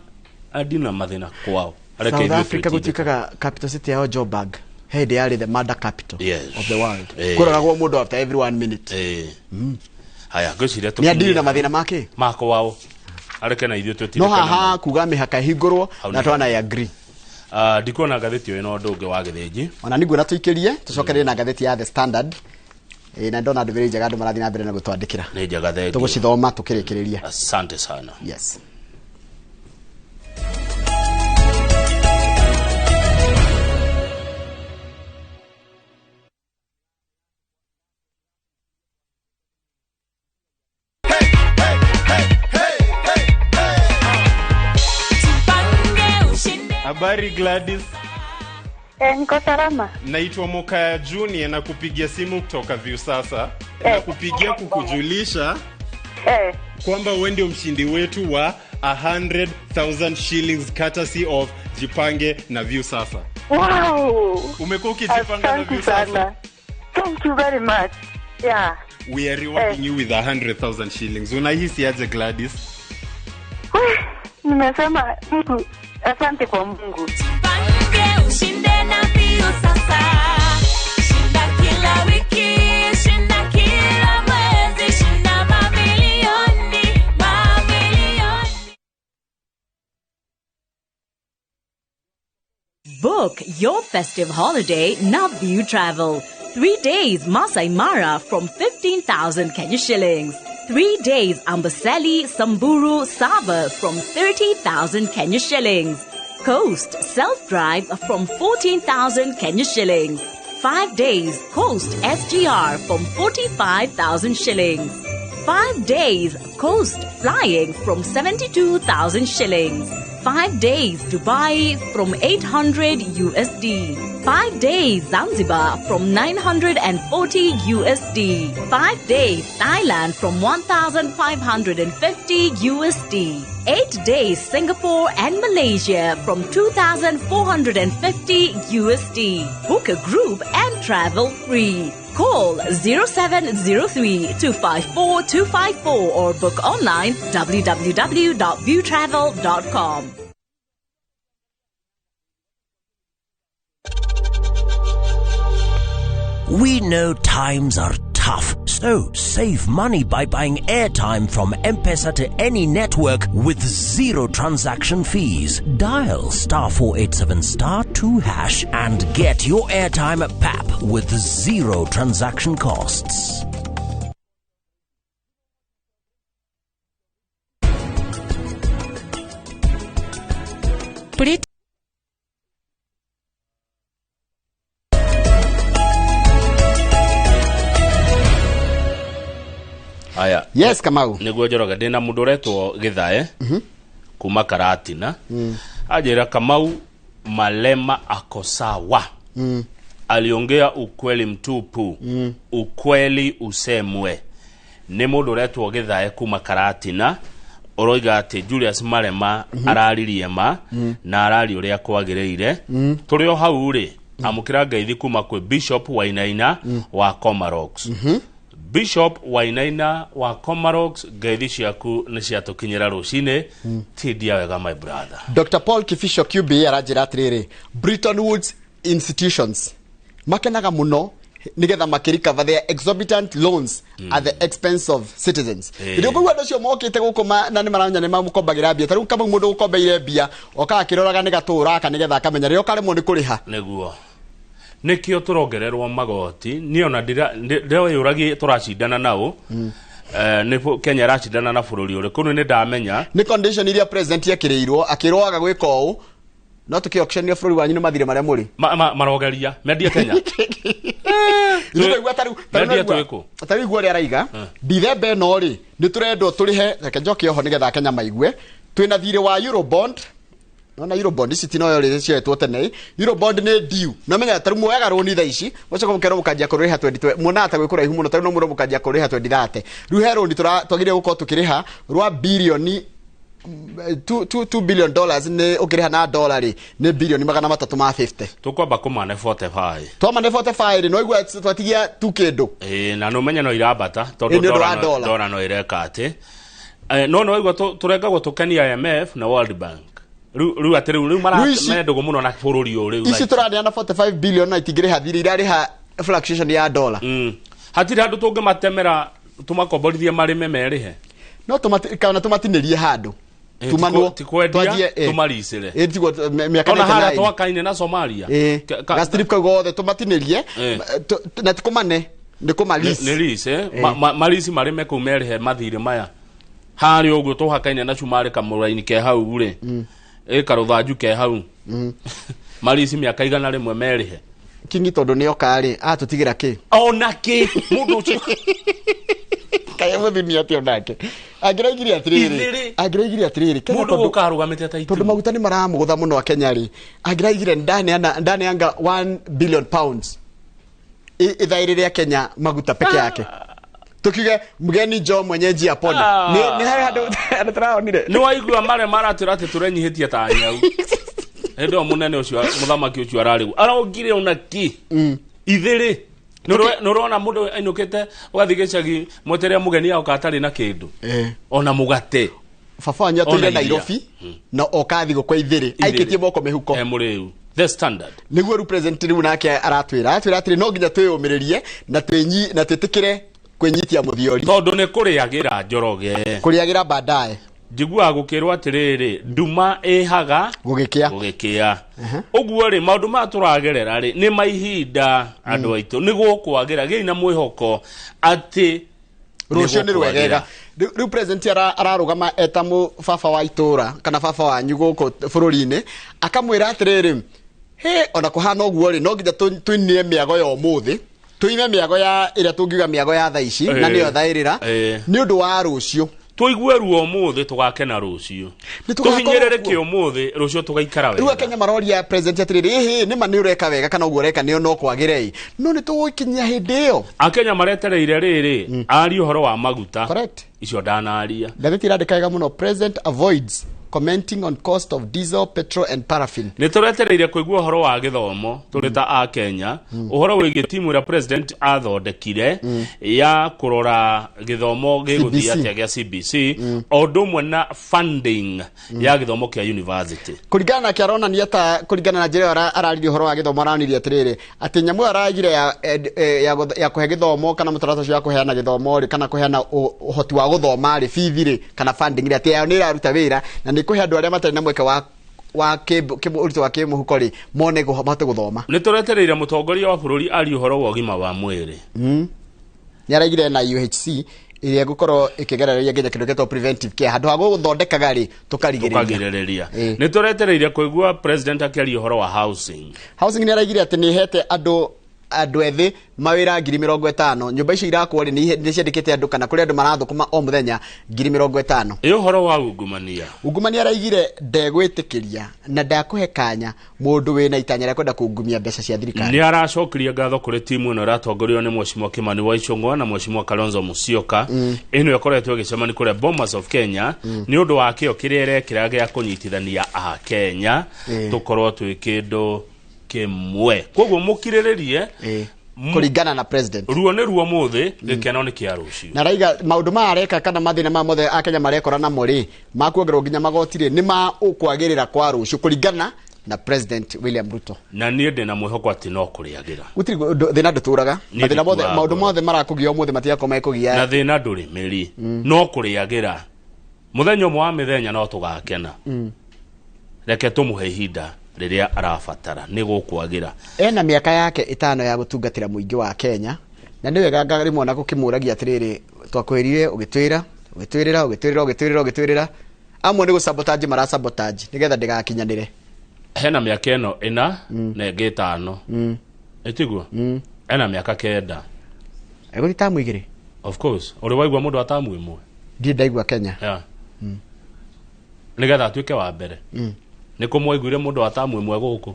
andina mathĩna kwao. South Africa gũtuĩkaga capital city yao Joburg. Hĩndĩ yarĩ the murder capital of the world. Kũroragwo mũndũ after every 1 minute. Haya ngwĩciria nĩ andiri na mathĩna make ma kwao. Areke na ithuĩ twĩtindĩkane. No haha kuga mĩhaka ĩhingũrwo na twana agree. Ndikuona ngathĩti ĩyo ĩna ũndũ ũngĩ wa gĩthĩnji. Ona nĩguo tũikĩrie tũcokererie na ngathĩti ya The Standard. Na ndona ndũmĩrĩri njega andũ marathiĩ na mbere na gũtwandĩkĩra. Nĩ njega thengiũ. Tũgũcithoma tũkĩrĩkĩrĩria. Asante sana. Yes. Habari Gladys. Niko salama. Naitwa Mokaya Junior na kupigia simu kutoka Viusasa. Na kupigia kukujulisha kwamba wewe ndio mshindi wetu wa 100,000 shillings courtesy of Jipange na Viusasa. Wow. Umekuwa ukijipanga na Viusasa. Thank you very much. Yeah. We are rewarding you with 100,000 shillings. Unahisi aje Gladys? Nimesema Mungu, asante kwa Mungu. Jipange ushinde na Viusasa. Shinda kila wiki, shinda kila mwezi, shinda mamilioni, mamilioni. Book your festive holiday now View Travel. 3 days Masai Mara from 15,000 Kenya shillings. 3 days Amboseli, Samburu, Sava from 30,000 Kenya shillings. Coast self-drive from 14,000 Kenya shillings. 5 days Coast SGR from 45,000 shillings. 5 days Coast flying from 72,000 shillings. 5 days Dubai from 800 USD. 5 days Zanzibar from 940 USD. 5 days Thailand from 1,550 USD. 8 days Singapore and Malaysia from 2,450 USD. Book a group and travel free. Call 0703 254 254 or book online www.viewtravel.com. We know times are tough, so save money by buying airtime from M-Pesa to any network with zero transaction fees. Dial *487 *2# and get your airtime at PAP with zero transaction costs. Aya. Yes, Kamau. Niguo Njoroge ndina mundu uretwo Githae kuma Karatina. Anjira Kamau Malema ako sawa. Aliongea ukweli mtupu. Ukweli usemwe. Ni mundu uretwo Githae kuma Karatina uroiga ati Julius Malema araririe ma na arari uria kwagiriire. Turi o hau ri amukira ngeithi kuma kwi Bishop Wainaina wa Komarock. Bishop Wainaina wa Komarock, ngeithi ciaku nĩ ciatũkinyĩra rũcinĩ. Tindia wega my brother. Dr. Paul Kifisho QB aranjĩra atĩrĩrĩ, Bretton Woods institutions makenaga mũno nigetha makĩrecover their exorbitant loans at the expense of citizens. Rĩu kũigua andũ acio mokĩte gũkũ na nĩ maramenya nĩ mamũkombagĩra mbia. Ta rĩu kama mũndũ gũkombeire mbia okaga akĩroraga nĩ gatũra gaka nĩgetha akamenya rĩrĩa ũkaremwo nĩ kũrĩha. Nĩguo nikio turongererwo magoti ni ona ndĩreyũragia tũracindana nao. Nĩ Kenya ĩracindana na bũrũri ũrĩkũ nĩ ndamenya nĩ condition iria president ekĩrĩirwo akĩrwo aga gwĩka ũũ no tũkĩ auctionia bũrũri wanyu nĩ mathirĩ marĩa mũrĩ marogeria mendie Kenya. Tarĩu igua ũrĩa araiga Dithemba ĩno rĩ nĩ tũrendwo tũrĩhe, reke njoke oho nĩgetha Kenya maigue twĩna thirĩ wa Eurobond. Nona Eurobond ici tinoyo rĩ cioetwo tene. Eurobond nĩ due. No menya tarĩu muoyaga rũni thaa ici mũcoka mũkerwo mũkanjia kũrĩha 20 muonaga ta gwĩ kũraihu mũno, tarĩu no mũrwo mũkanjia kũrĩha 2030. Rĩu he rũni twagĩrĩire gũkorwo tũkĩrĩha rwa birioni $2 billion nĩ ũkĩrĩha na dollar rĩ nĩ birioni 350. Tũkwamba kũmane 45. Twamane 45 rĩ no igua twatigia tu kĩndũ. Na no menye no irambata tondũ dollar no ireka atĩ. No igua tũrengagwo tũkenia IMF na World Bank. Rĩu atĩ rĩu maramendũgũ mũno na bũrũri ũyũ rĩu. Ici tũraneana 45 billion na itingĩrĩha thirĩ, irarĩha fluctuation ya dollar. Hatirĩ handũ tũngĩmatemera tũmakomborithie marĩme merĩhe. No kana tũmatinĩrie handũ. Tumanwo tikwendia tũmaricĩre. Tiguo mĩaka ona harĩa twakaine na Somalia. Gastrip kau gothe tũmatinĩrie na tikũmane nĩ kũmarisi. Nĩ lease marisi marĩme kũu merĩhe mathirĩ maya. Harĩa ũguo tũhakaine na Cumarĩ kamũraini ke hau rĩ. Karũthanju ke hau. Marisi mĩaka 100 merĩhe. Kingi tondũ nĩ oka rĩ atũtigĩra kĩ? Ona kĩ mũndũ ũcio kaĩ mũthimi atĩ onake angĩraigire atĩrĩrĩ mũndũ gũka arũgamĩte ta tondũ maguta nĩ maramũgũtha mũno a Kenya rĩ angĩraigire ndaneanga 1 billion pounds ithaĩrĩ rĩa Kenya maguta peke yake. Tukiuge mgeni jo mwenyeji apone. Nĩ harĩ handũ tũraonire. Nĩ waigua mare maratwĩra atĩ tũrenyihĩtie ta nyau. Hĩndĩ ĩyo mũnene ũcio mũthamaki ũcio ararĩu arongire ona kĩ ithĩrĩ. Nĩũrona mũndũ ainũkĩte ũgathiĩ gĩcagi mweterere mũgeni aoka atarĩ na kĩndũ ona mũgate. Baba wanyu atũire Nairobi na oka thigũkũ ithĩrĩ aikĩtie moko mĩhuko. Mũrĩu the standard nĩguo rĩu president rĩu nake aratwĩra atĩrĩ no nginya twĩyũmĩrĩrie na twĩtĩkĩre kwĩnyitia mũthiori tondũ nĩ kũrĩagĩra Njoroge kũrĩagĩra baadaye. Njiguaga gũkĩrwo atĩrĩrĩ nduma ĩhaga gũgĩkĩa. Ũguo rĩ maũndũ maya tũragerera rĩ nĩ ma ihinda andũ aitũ nĩ gũkwagĩra gĩi na mwĩhoko atĩ Rũciũ nĩ rwegega. Rĩu president ararũgama eta baba wa itũra kana baba wanyu gũkũ bũrũri-inĩ, akamwĩra atĩrĩrĩ, he ona kũhana ũguo rĩ, no nginya tũinie mĩago ya ũmũthĩ, tuime mĩago ya ĩrĩa tũngiuga mĩago ya thaa ici na nĩyo thaĩrĩra nĩ ũndũ wa rũciũ. Tũigue ruo ũmũthĩ tũgakena rũciũ, tũhinyĩrĩrĩke ũmũthĩ rũciũ tũgaikara wega. Rĩu Akenya maroria president atĩrĩrĩ, ĩhĩ nĩma nĩ ũreka wega kana ũguo ũreka nĩyo no kwagĩre, no nĩ tũgũkinyia hĩndĩ ĩyo. Akenya maretereire rĩrĩ arie ũhoro wa maguta. Correct. Icio ndanaria. Ngathĩti ĩrandĩka wega mũno, president avoids commenting on cost of diesel, petrol and paraffin. Nĩ tũretereire kũigua ũhoro wa gĩthomo tũrĩ ta Akenya, ũhoro wĩgiĩ timu ĩrĩa president athondekire ya kũrora gĩthomo gĩgũthiĩ atĩa gĩa CBC, o ũndũ ũmwe na funding ya gĩthomo kĩa university. Kũringana nake aronania ta kũringana na njĩra ĩyo araririe ũhoro wa gĩthomo, aranire atĩrĩrĩ atĩ nyamũ ĩyo aragire ya kũhe gĩthomo kana mũtaratara ũcio wa kũheana gĩthomo rĩ, kana kũheana ũhoti wa gũthoma rĩ, bithi rĩ, kana funding rĩ, atĩ yayo nĩ ĩraruta wĩra na nĩ kũhe andũ arĩa matarĩ na mweke wa ũritũ wa kĩmũhuko rĩ, mone mahote gũthoma. Nĩ tũretereire mũtongoria wa bũrũri arie ũhoro wa ũgima wa mwĩrĩ. Nĩ araigire na UHC ĩrĩa ĩgũkorwo ĩkĩgerereria nginya kĩndũ gĩtagwo preventive care, handũ ha gũthondekaga rĩ, tũkarigĩrĩria. Nĩ tũretereire kũigua president akĩaria ũhoro wa housing. Housing nĩ araigire atĩ nĩ ĩhete andũ ethĩ mawĩra 50,000. Nyũmba icio irakwo rĩ, nĩ ciandĩkĩte andũ kana kũrĩ andũ marathũkũma o mũthenya 50,000. Ĩ ũhoro wa ungumania. Ungumania araigire ndegwĩtĩkĩria na ndakũhe kanya mũndũ wĩna itanya rĩa kwenda kungumia mbeca cia thirikari. Nĩ aracokirie ngatho kũrĩ timu ĩno ĩratongorio nĩ Mheshimiwa Kimani wa Ichung'wa na Mheshimiwa Kalonzo Musyoka, ĩno ĩkoretwo ĩgĩcemania kũrĩa Bomas of Kenya nĩ ũndũ wa kĩo kĩrĩa ĩrekĩra gĩa kũnyitithania Akenya tũkorwo twĩ kĩndũ kĩmwe. Koguo mũkirĩrĩrie kũringana na president. Ruo nĩ ruo mũthĩ, gĩkeno nĩ kĩa rũciũ. Na raiga maũndũ maya areka kana mathĩna maya mothe Akenya marekora namo rĩ, makuongererwo nginya magoti rĩ, nĩ ma ũkwagĩrĩra kwa rũciũ kũringana na President William Ruto. Na niĩ ndĩ na mwĩhoko atĩ no kũrĩagĩra. Gũtirĩ thĩna ndũtũraga. Mathĩna mothe, maũndũ mothe marakũgia ũmũthĩ matigakorwo mekũgia. Na thĩna ndũrĩ mĩri. No kũrĩagĩra. Mũthenya ũmwe wa mĩthenya no tũgakena. Reke tũmũhe ihinda rĩrĩa arabatara nĩ gũkwagĩra. Ena mĩaka yake 5 ya gũtungatĩra mũingĩ wa Kenya, na nĩ wega rĩmwe ona gũkĩmũragia atĩrĩrĩ, twakwĩrire ũgĩtwĩra ũgĩtwĩrĩra ũgĩtwĩrĩra ũgĩtwĩrĩra ũgĩtwĩrĩra, amwe nĩ gũsabotage marasabotage nĩgetha ndĩgakinyanĩre. Hena mĩaka ĩno 4 na ĩngĩ 5. Ĩtiguo? Ena mĩaka 9. Egũthiĩ tamu 2. Of course, ũrĩ waigua mũndũ wa tamu 1? Ndirĩ ndaigua Kenya. Yeah. Nĩgetha atuĩke wa mbere. Nĩ kũmwaiguire mũndũ wa tamu 1 gũkũ.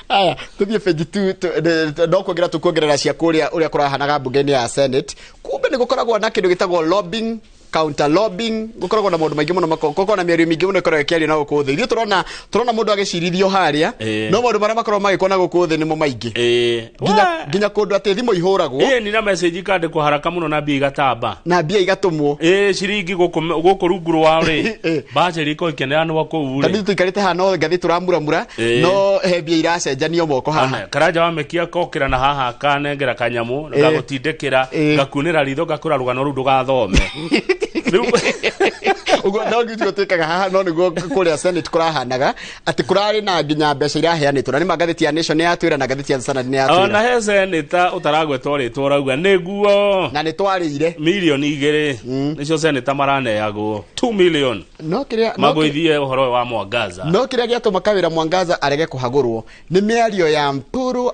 Aya, tũthiĩ page 2, no kuongerera tũkuongerera cia kũrĩa ũrĩa kũrahanaga mbunge-inĩ ya Senate. Kumbe nĩ gũkoragwo na kĩndũ gĩtagwo lobbying, counter lobbying, gũkoragwo na maũndũ maingĩ mũno, gũkoragwo na mĩario mĩingĩ mũno ĩkoragwo ĩkĩario na gũkũ thĩ. Ithuĩ tũrona mũndũ agĩcirithio harĩa, no maũndũ marĩa makoragwo magĩkwo na gũkũ thĩ nĩmo maingĩ. Nginya kũndũ atĩ thimũ ihũragwo. Nĩ na message ikandĩkwo haraka mũno na mbia igatamba. Na mbia igatũmwo. Ciringi gũkũ rungu rwao rĩ, bacĩrĩ ikorwo ikĩneanwo kũu rĩ. Tondũ tũikarĩte haha no ngathĩ tũramuramura, no he mbia iracenjanio moko haha. Karanja wa mekia kokĩra na haha akanengera kanyamũ, gagũtindĩkĩra, gakunĩra ritho, gakũra rũgano rũu ndũgathome. Ũguo no ngĩtio twĩkaga haha, no nĩguo kũrĩa Senate kũrahanaga atĩ kũrarĩ na nginya mbeca iraheanĩtwo, na nĩ ma ngathĩti ya Nation nĩ yatwĩra na ngathĩti ya Standard nĩ yatwĩra. Ona he senator ũtaragwetwo rĩtwa ũrauga nĩguo, na nĩ twarĩire milioni 2 nĩcio senator maraneagwo 2 million. No kĩrĩa magũithie ũhoro wa Mwangaza. No kĩrĩa gĩatũma Kawĩra Mwangaza arege kũhagũrwo nĩ mĩario ya Mpuru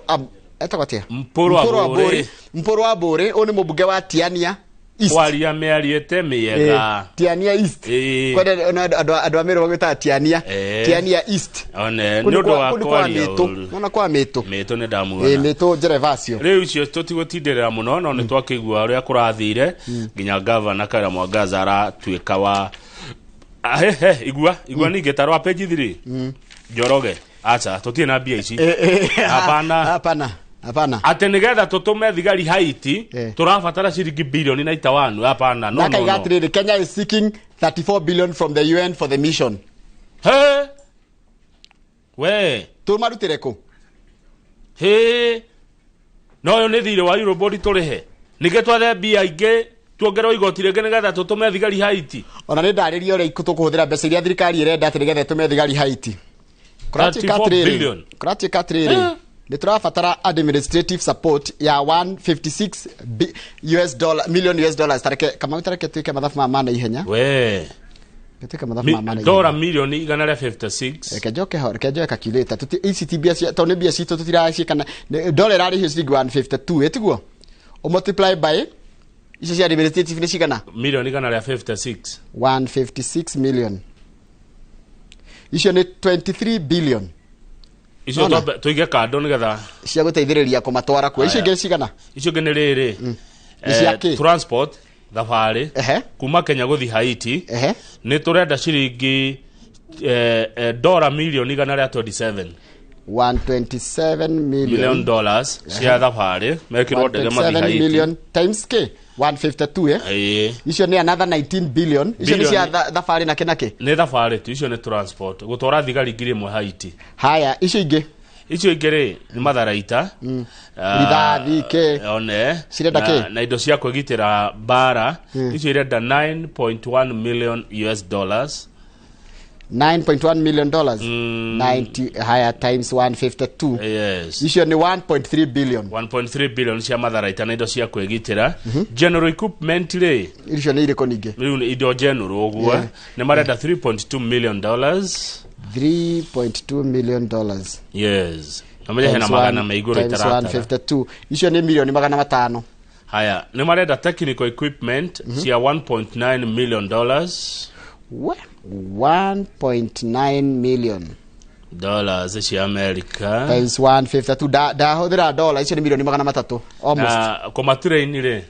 etagwo atĩa? Mpuru Aburi. Mpuru Aburi, ũyũ nĩ mũmbunge wa Tiania East. Kwaria mĩario ĩte mĩega. Tiania East. Kwenda andũ a Meru magwĩtaga Tiania. Tiania East. One, nĩ ũndũ wa kwaria ũru. Nona kwa Mĩtũ. Mĩtũ nĩ ndamuona. Mĩtũ Njerevacio. Rĩu icio tũtigũtindĩrĩra mũno, no nĩ twakĩigua ũrĩa kũrathire nginya gavana Kawĩra Mwangaza aratuĩka wa igua ningĩ ta rwa page 3. Njoroge. Acha, tũtirĩ na mbia ici. Hapana. Hapana. Hapana. Atĩ nĩgetha tũtũme thigari Haiti, tũrabatara ciringi bilioni 91. Hapana. No, no, no. Kenya is seeking 34 billion from the UN for the mission. He. We. Tũmarutĩre kũ? He. No yo nĩ thirĩ wa Eurobond tũrĩhe. Ningĩ twethe mbia ingĩ tuongererwo igoti rĩngĩ nĩgetha tũtũme thigari Haiti. Ona nĩ ndarĩria ũrĩa tũkũhũthĩra mbeca iria thirikari ĩrenda atĩ nĩgetha ĩtũme thigari Haiti. Kũratuĩka atĩrĩrĩ. Nĩ tũrabatara administrative support ya 156 US dollar million US dollars. Tareke Kamau, tareke tuike mathabu ma mana ihenya. We. Tuike mathabu ma mana ihenya. Dora milioni 156. Reke njoke ho, reke njoe calculator. Tuti ici ti mbia cia, tondũ nĩ mbia citũ tũtiraciĩka na dollar ĩrarĩhio ciringi 152 ĩtiguo? O multiply by icio cia administrative nĩ cigana? Milioni 156. 156 million. Icio nĩ 23 billion. Icio tuige kando nigetha cia guteithĩrĩria kũmatwara kuo. Icio ingĩ cigana? Icio ingĩ nĩ rĩrĩ. Nĩ cia kĩ? Transport thabarĩ kuma Kenya gũthiĩ Haiti nĩ tũrenda ciringi dora milioni 127. 127 million dollars cia thabarĩ mekĩrwo ndege mathiĩ 127 Haiti. million times k 152 Ĩĩ. Icio nĩ another 19 billion. Icio nĩ cia thabarĩ na kĩ na kĩ? Nĩ thabarĩ tu, icio nĩ transport gũtwara thigari 1000 Haiti. Haya, icio ingĩ? Icio ingĩ rĩ nĩ matharaita, Rithathi kĩ? One Cirenda kĩ? Na indo cia kwĩgitĩra mbara. Icio irenda 9.1 million US dollars. 9.1 million dollars. 90 haya times 152. Yes. Icio nĩ 1.3 billion. 1.3 billion cia matharaita na indo cia kwĩgitĩra. General equipment rĩ, icio nĩ irĩkũ ningĩ? Rĩu nĩ indo general ũguo. Nĩ marenda 3.2 million dollars. 3.2 million dollars. Yes. Namenye hena magana me igũrũ times itaratara. 152. Icio nĩ milioni 500. Haya, nĩ marenda technical equipment cia 1.9 million dollars. We, 1.9 million dollars cia America times 152. Ndahũthĩra dola icio nĩ milioni 300 almost. Na kũmatiraini rĩ,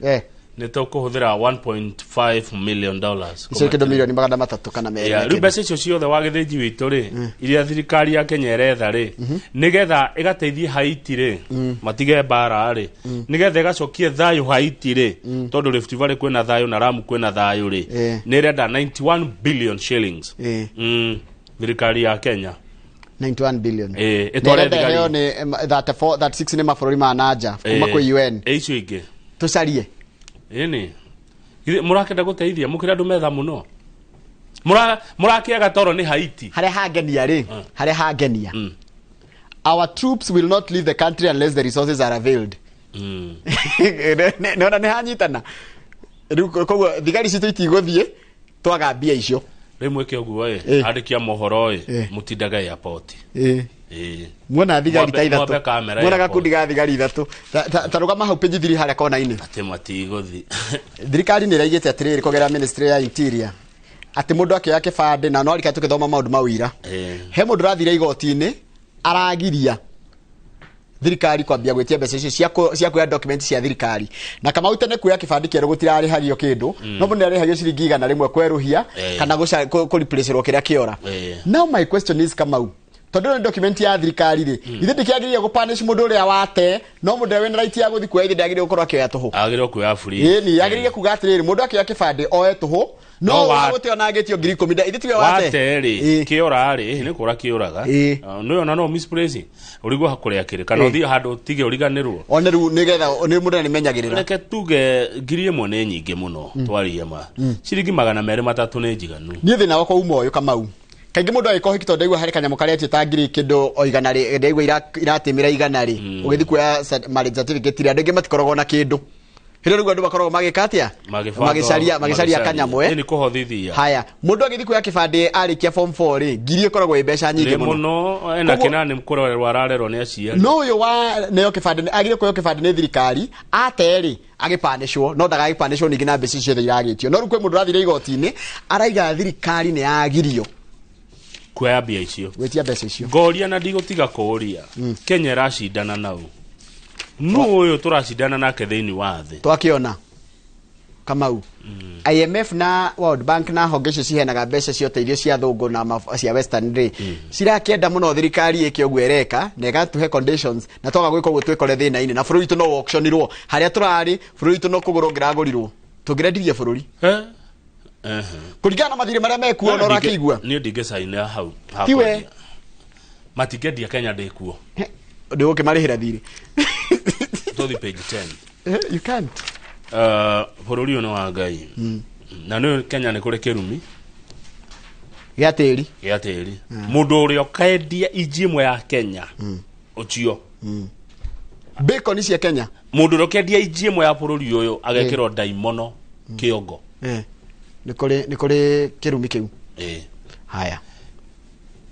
nĩ tũkũhũthĩra 1.5 million dollars. Icio kĩndũ milioni 300 kana merĩ. Yeah, rĩu mbeca icio ciothe wa gĩthĩnji witũ rĩ, iria thirikari ya Kenya ĩretha rĩ, nĩgetha ĩgateithie Haiti rĩ, matige mbara rĩ, nĩgetha ĩgacokie thayũ Haiti rĩ, tondũ Rift Valley kwĩna thayũ na Lamu kwĩna thayũ rĩ, nĩ ĩrenda 91 billion shillings. Thirikari ya Kenya 91 billion. Ĩtware Nĩrenda thigari. ĩheo nĩ 34 36 nĩ mabũrũri ma nanja kuma kwĩ UN. Icio ingĩ tũcarie. Ĩni mũrakenda gũteithia mũkĩra andũ metha mũno, mũrakĩaga toro nĩ Haiti. Harĩa hangenia rĩ, harĩa hangenia, our troops will not leave the country unless the resources are availed. Nĩona nĩ hanyitana rĩu, koguo thigari citũ itigũthiĩ twaga mbia icio. Rĩu mwĩke ũguo ĩ, andĩki a mohoro ĩ, mũtindaga airport. Muona thigari ta ithatũ, Mwambe kamera muona airport. gakundi ga thigari ithatũ. Ta rũgama hau page 3 harĩa kona-inĩ. Atĩ matigũthiĩ. Thirikari nĩ ĩraigĩte atĩrĩrĩ kũgerera ministry ya interior atĩ mũndũ akĩoya kĩbandĩ na no arika tũgĩthoma maũndũ mau ira, he mũndũ ũrathire igoti-inĩ aragiria thirikari kwambia gwĩtia mbeca icio cia kuoya document cia thirikari. Na Kamau, tene kuoya kĩbandĩ kĩerũ gũtirarĩhagio kĩndũ, no mũndũ nĩarĩhagio ciringi 100 kwerũhia kana kũreplacerwo kĩrĩa kĩora. Now my question is, Kamau, tondũ nĩ document ya thirikari rĩ, ithe ndĩkĩagĩrĩire gũpunish mũndũ ũrĩa wate, no mũndũ ũrĩa wĩna right ya gũthiĩ kuoya ithe ndagĩrĩire gũkorwo akĩoya tũhũ? Agĩrĩirwo kuoya free. Ĩni yagĩrĩire kuga atĩrĩrĩ, mũndũ akĩoya kĩbandĩ oe tũhũ, no No wa gũte ona angĩtio 10,000 ithe tiwe wate. Wate rĩ, kĩora rĩ, nĩ kũra kĩũraga. Nĩ ona no misplace ũrigwo kũrĩa kĩrĩ kana ũthiĩ handũ ũtige ũriganĩrwo. One rĩu nĩgetha nĩ mũndũ nĩmenyagĩrĩra. Reke tuge 1000 nĩ nyingĩ mũno, twarie ma ciringi 203 nĩ njiganu. Niĩ thĩna wakwa uma ũyũ, Kamau, kaingĩ mũndũ agĩkorwo hiki, tondũ ndaigua harĩ kanyamũ karĩa etie ta ngiri kĩndũ o 100 rĩ, ndaigua iratĩmĩra 100 rĩ, ũgĩthiĩ kuoya marriage certificate rĩ, andũ aingĩ matikoragwo na kĩndũ. Hĩndĩ rĩu andũ makoragwo magĩka atĩa? Magĩcaria kanyamũ. Ĩ, nĩ kũhothithia. Haya, mũndũ agĩthiĩ kuoya kĩbandĩ arĩkia form 4 rĩ, ngiri ĩkoragwo ĩ mbeca nyingĩ nĩ mũno. Mũno ena kĩnani kũrerwo ararerwo nĩ aciari. No ũyũ wa neo kĩbandĩ agĩrĩire kuoya kĩbandĩ nĩ thirikari ate rĩ, agĩpanĩcwo no ndagagĩpanĩcwo ningĩ na mbeca ciothe iragĩtio. No rĩu kwĩ mũndũ ũrathire igoti-inĩ araiga thirikari nĩ yagirio kuoya mbia icio, gwĩtia mbeca icio. Ngoria na ndigũtiga kũũria, Kenya ĩracindana nau nũ ũyũ tũracindana nake thĩinĩ wa thĩ? Twakĩona, Kamau, IMF na World Bank na honge icio ciheanaga mbeca cia ũteithio cia thũngũ na cia western rĩ, cirakĩenda mũno thirikari ĩke ũguo ĩreka na ĩgatũhe conditions, na twaga gwĩka ũguo twĩkore thĩna-inĩ na bũrũri witũ no auctionirwo harĩa tũrarĩ. Bũrũri witũ no kũgũrwo ũngĩragũrirwo, tũngĩrendirie bũrũri kũringana na mathirĩ marĩa mekuo na ũrakĩigua. Niĩ ndingĩcaina hau Tiwe. hakwendia. Matingĩendia Kenya ndĩkuo. Ndĩgũkĩmarĩhĩra thirĩ. Tũthi page 10. You can't. Bũrũri ũyũ nĩ wa Ngai na nĩ Kenya nĩ kũrĩ kĩrumi gĩa tĩri. Gĩa tĩri. Mũndũ ũrĩa ũkendia inji ĩmwe ya Kenya ũcio Bacon cia Kenya. Mundu ũrĩa ũkĩendia inji ĩmwe ya bũrũri ũyũ agekĩrwo ndaimono kĩongo. Nĩ kũrĩ kĩrumi kĩu. Haya.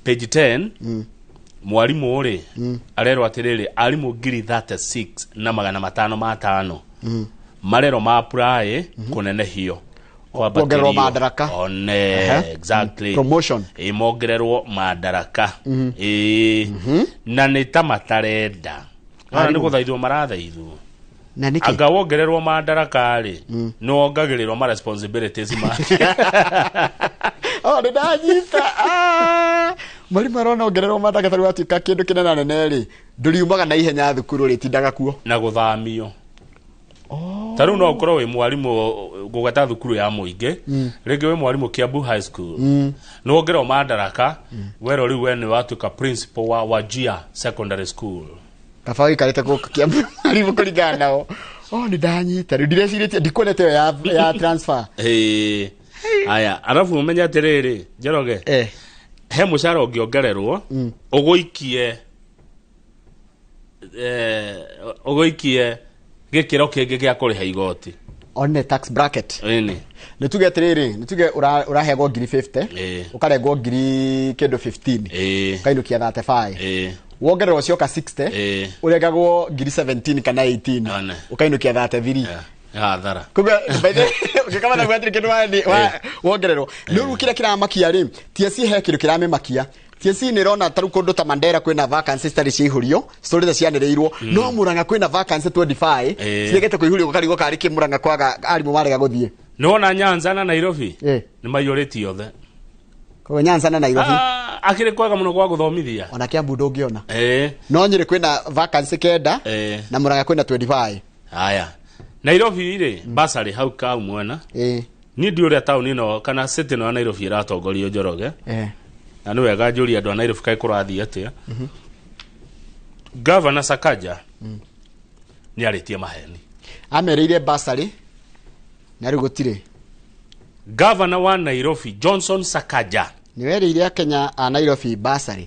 Page 10. Mwarimũ rĩ arerwo atĩrĩrĩ arimũ 36,505 marerwo ma apply kũnenehio. Kuongererwo madaraka. One. Exactly. Promotion. Mongererwo madaraka. Na nĩ ta matarenda. Nĩ gũthaithwo marathaithwo. Na nĩkĩ? Anga wongererwo madaraka rĩ nĩ wongagĩrĩrwo ma responsibilities ma. Oh, nĩ ndanyita. Mwarimu arona ongererwo madaraka tarĩu watuĩka kĩndũ kĩnene nene rĩ ndũriumaga na ihenya thukuru rĩtindaga kuo. Na gũthamio. Ta rĩu no ũkorwo wĩ mwarimũ gũgeta thukuru ya mũingĩ rĩngĩ wĩ mwarimũ Kiambu High School nĩ wongererwo madaraka werwo rĩu we nĩ watuĩka principal wa Wajir Secondary School. Kaba wĩikarĩte gũkũ Kiambu mwarimũ kũringana nao. Oh, nĩ ndanyita rĩu ndirecirĩtie ndikuonete ĩyo ya transfer. Aya, arabu ũmenye atĩrĩrĩ Njoroge, he mũcara ũngĩongererwo ũgũikie ũgũikie gĩkĩro kĩngĩ gĩa kũrĩha igoti. One tax bracket. Ĩni. Nĩ tuge atĩrĩrĩ, nĩ tuge ũrahegwo ngiri 50, ũkarengwo ngiri kĩndũ 15, ũkainũkia 35. Wongererwo cioka 60, ũrengagwo ngiri 17 kana 18, ũkainũkia 33. Hathara. Koguo by the ũngĩkama na gwatirĩ kĩndũ wongererwo. Nĩ rĩu kĩrĩa kĩramakia rĩ, TSC he kĩndũ kĩramĩmakia. TSC nĩ ĩrona ta rĩu kũndũ ta Mandera kwĩna vacancy citarĩ ciaihũrio, citũrĩte cianĩrĩirwo, no Murang'a kwĩna vacancy 25, ciregete kũihũrio gũkarigwo karĩ kĩ Murang'a kwaga arimũ marega gũthiĩ. Nĩ wona Nyanza na Nairobi nĩ maiyũrĩtie othe. Koguo Nyanza na Nairobi akĩrĩ kwega mũno gwa gũthomithia. Ona Kiambu ndũngĩona. No Nyĩrĩ kwĩna vacancy 9 na Murang'a kwĩna 25. Haya. Nairobi rĩ basarĩ hau kau mwena. Niĩ ndiũĩ ũrĩa taũni ĩno kana city ĩno ya Nairobi ĩratongorio Njoroge. Na nĩ wega njũrie andũ a Nairobi kaĩ kũrathiĩ atĩa. Governor Sakaja nĩ arĩtie maheni. Amerĩire basarĩ na rĩu gũtirĩ. Governor wa Nairobi Johnson Sakaja nĩ werĩire Akenya a Nairobi basarĩ.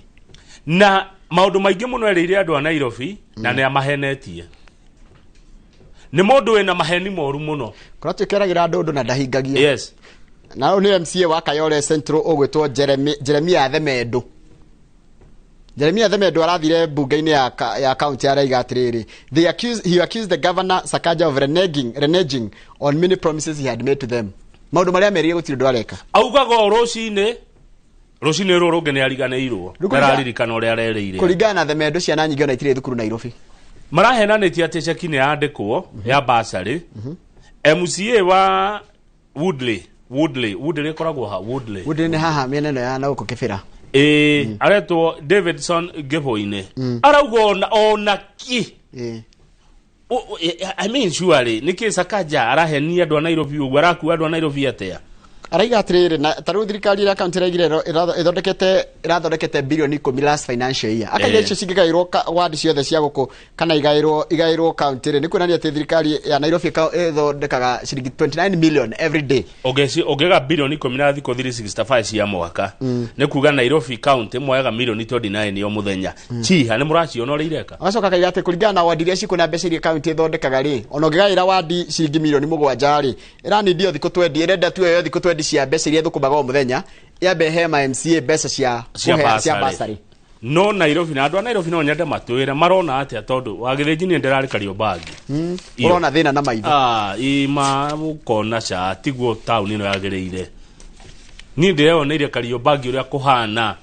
Na maũndũ maingĩ mũno erĩire andũ a Nairobi na nĩ amahenetie. Nĩ mũndũ wĩna maheni moru mũno. Kũrĩa twĩkeragĩra andũ ũndũ na ndahingagia. Yes. Na rĩu nĩ MCA wa Kayole Central ũgwĩtwo Jeremia Themendo. Jeremia Themendo arathire bunge-inĩ ya county araiga atĩrĩrĩ, he accused the governor Sakaja of reneging on many promises he had made to them. Maũndũ marĩa merire gũtirĩ ũndũ areka. Augaga o rũcinĩ rũrũ rũngĩ nĩ ariganĩirwo. Ndararirikana ũrĩa arerĩire. Kũringana na Themendo ciana nyingĩ ona itirĩ thukuru Nairobi. Marahenanĩtie atĩ ceki nĩ yandĩkwo ya basarĩ. MCA wa Woodley ĩkoragwo ha Woodley. Woodley nĩ haha mĩena ĩno ya na gũkũ Kĩbĩra. Aretwo Davidson Gĩbũinĩ. Arauga ona ki. I mean surely nĩkĩ Sakaja arahenia andũ a Nairobi ũguo arakua andũ a Nairobi atĩa? Araiga atĩrĩrĩ, na ta rĩu thirikari ĩrĩa kaunti ĩraigire ĩrathondekete bilioni 10 last financial year. Akaiga icio cingĩgaĩrwo ward ciothe cia gũkũ kana igaĩrwo kaunti rĩ, nĩ kuonania atĩ thirikari ya Nairobi ĩthondekaga ciringi 29 million every day. Ũngĩga bilioni 10 na thikũ 365 cia mwaka, nĩ kuga Nairobi county moyaga milioni 29 o mũthenya. Chiha nĩ mũraciona ũrĩa ireka. Agacoka akaiga atĩ kũringana na ward iria cikũ na mbeca iria kaunti ĩthondekaga rĩ, ona ũngĩgaĩra ward ciringi milioni 7 rĩ, ĩranindi thikũ 20, ĩrenda tuoyo thikũ 20 cia mbeca iria thũkũmaga o mũthenya, yambe he ma MCA mbeca cia basarĩ. No Nairobi na andũ a Nairobi no nyende matwĩre marona atĩa tondũ wa Gĩthĩnji nĩ ndĩrarĩ Kariobangi. Ũrona thĩna na maitho. Ima ũkona ca tiguo taũni ĩno yagĩrĩire. Niĩ ndĩreyoneire Kariobangi ũrĩa kũhana.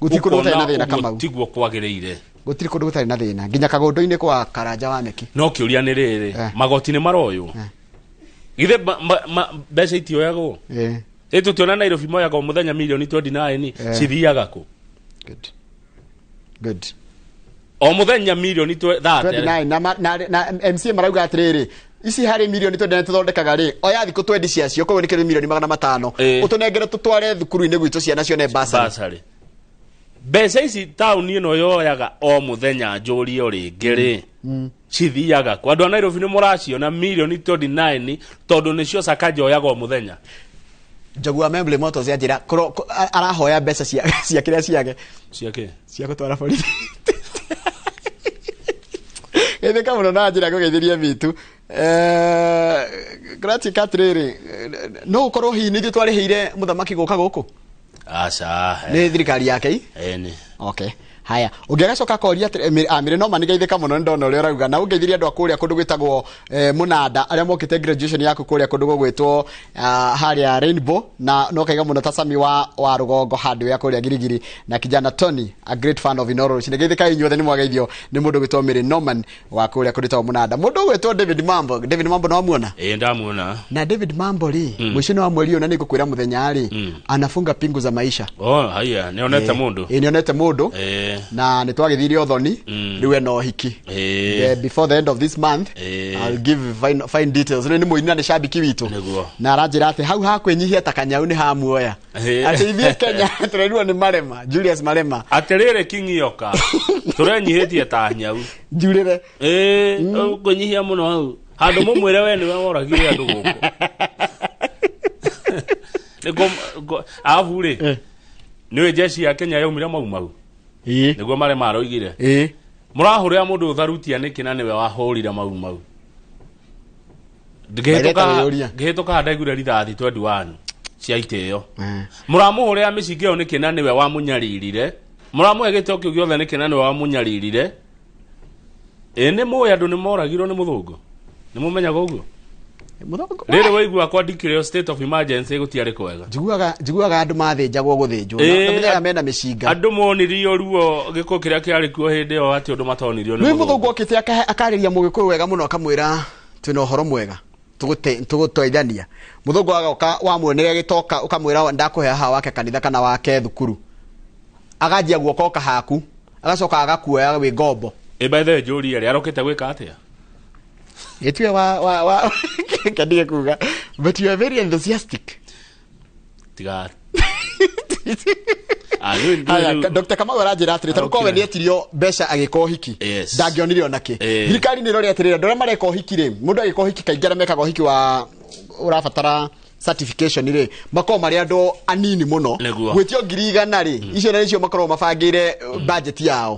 Gũtirĩ kũndũ gũtarĩ na thĩna Kamau. Tiguo kwagĩrĩire. Gũtirĩ kũndũ gũtarĩ na thĩna nginya kagũndũ-inĩ kwa Karanja wa Meki. No kĩũria nĩ rĩrĩ, magoti nĩ maroywo. Githĩ mbeca itioyagwo? Ĩ tũtiona Nairobi moyaga o mũthenya milioni 29 cithiaga kũ? Good. O mũthenya milioni 30. 29 na MCA marauga atĩrĩrĩ, ici harĩ milioni 29 tũthondekaga rĩ, oya thikũ 20 ciacio, koguo nĩ kĩndũ milioni 500. Ũtũnengere tũtware thukuru-inĩ gwitũ ciana cione basarĩ. Mbeca ici taũni ĩno yoyaga o mũthenya njũrie rĩngĩ rĩ, cithiaga kũ? Andũ a Nairobi nĩ mũraciona milioni 29 tondũ nĩcio Sakaja oyaga o mũthenya. Njogu wa Membley Motors yanjĩra arahoya mbeca cia kĩrĩa ciake cia kĩ? Cia gũtwara borithi. Geithĩka mũno na njĩra kũgeithĩria mitu. Kũratuĩka atĩrĩrĩ, no ũkorwo hihi nĩ ithuĩ twarĩhĩire mũthamaki gũka gũkũ? Aca. Nĩ thirikari yake i? Ĩni. Okay. Haya, ũngĩ agacoka akoria atĩrĩ, Mĩrĩ no manigeithĩka mũno nĩ ndona ũrĩa ũrauga, na ũngeithirie andũ a kũrĩa kũndũ gwĩtagwo Mũnanda arĩa mokĩte graduation yaku kũrĩa kũndũ gũgwĩtwo harĩa Rainbow, na no kaiga mũno ta Sami wa Rũgongo handũ ya kũrĩa Girigiri, na kijana Tony, a great fan of Inoro. Nĩgeithĩka inyuothe nĩ mwageithio nĩ mũndũ gwĩtwo Mĩrĩ Norman wa kũrĩa kũndũ gwĩtagwo Mũnanda. Mũndũ gwĩtwo David Mambo, David Mambo no wamuona? Ĩĩ, ndamuona. Na David Mambo rĩ, mũico-inĩ wa mweri ũyũ, na nĩngũkwĩra mũthenya rĩ, anafunga pingu za maisha. Oh, haya, nĩonete mũndũ. Ĩĩ, nĩonete mũndũ. Na nĩ twagĩthirie ũthoni, rĩu ena ũhiki. Before the end of this month, I'll give fine details. Rĩu nĩ mũini na nĩ cambiki witũ. Nĩguo. Na aranjĩra atĩ hau hakwĩnyihia ta kanyau nĩ hamuoya. Atĩ ithuĩ Kenya tũrerirwo nĩ Marema, Julius Marema. Atĩrĩrĩ King'ioka, tũrenyihĩtie ta nyau. Njurĩre. Ĩĩ, kwĩnyihia mũno hau. Handũ mũmwĩre we nĩwe woragire andũ gũkũ. Nĩkũ arabu rĩ, nĩũĩ jeshi ya Kenya yaumire Mau Mau? Nĩguo Marema aroigire. Mũrahũrĩra mũndũ ũtharutia nĩkĩ na nĩwe wahũrire Mau Mau? Ngĩhĩtũka ndaiguire rithathi 21 cia itĩo. Mũramũhũrĩra mĩcinga ĩyo nĩkĩ na nĩwe wamũnyaririre? Mũramũhe gĩtĩo kĩu gĩothe nĩkĩ na nĩwe wamũnyaririre? Ĩ nĩ mũĩ andũ nĩ moragirwo nĩ mũthũngũ? Nĩ mũmenyaga ũguo? Rĩrĩ waigua kwandĩkĩrwo state of emergency gũtiarĩ kwega. Njiguaga andũ mathĩnjagwo gũthĩnjwo. Na menyaga mena mĩcinga. Andũ monirio ruo gĩko kĩrĩa kĩarĩ kuo hĩndĩ ĩyo atĩ ũndũ matonirio nĩ Nĩ mũthũngũ okĩte akarĩria mũgĩkũyũ wega mũno, akamwĩra twĩna ũhoro mwega, tũgũteithania. Mũthũngũ agoka wamuoneria gĩtoka ũkamwĩra ndakũhe haha wake kanitha kana wake thukuru. Aganjia guoko oka haku, agacoka agakuoya wĩ ngombo. Ĩ by the way njũrie rĩ, arokĩte gwĩka atĩa? Gĩtue wa kendige kuga, but you are very enthusiastic. Tiga. Haya, Dr. Kamau aranjĩra atĩrĩ, tarĩu korwo we nĩetirio mbeca agĩka ũhiki, ndangĩonire ona kĩ. Thirikari nĩ ĩrore atĩrĩrĩ, andũ arĩa mareka ũhiki rĩ, mũndũ agĩka ũhiki kaingĩ arĩa mekaga ũhiki wa ũrabatara certification rĩ, makoragwo marĩ andũ anini mũno. Nĩguo. Gwĩtio 100,000 rĩ, icio nĩcio makoragwo mabangĩire budget yao.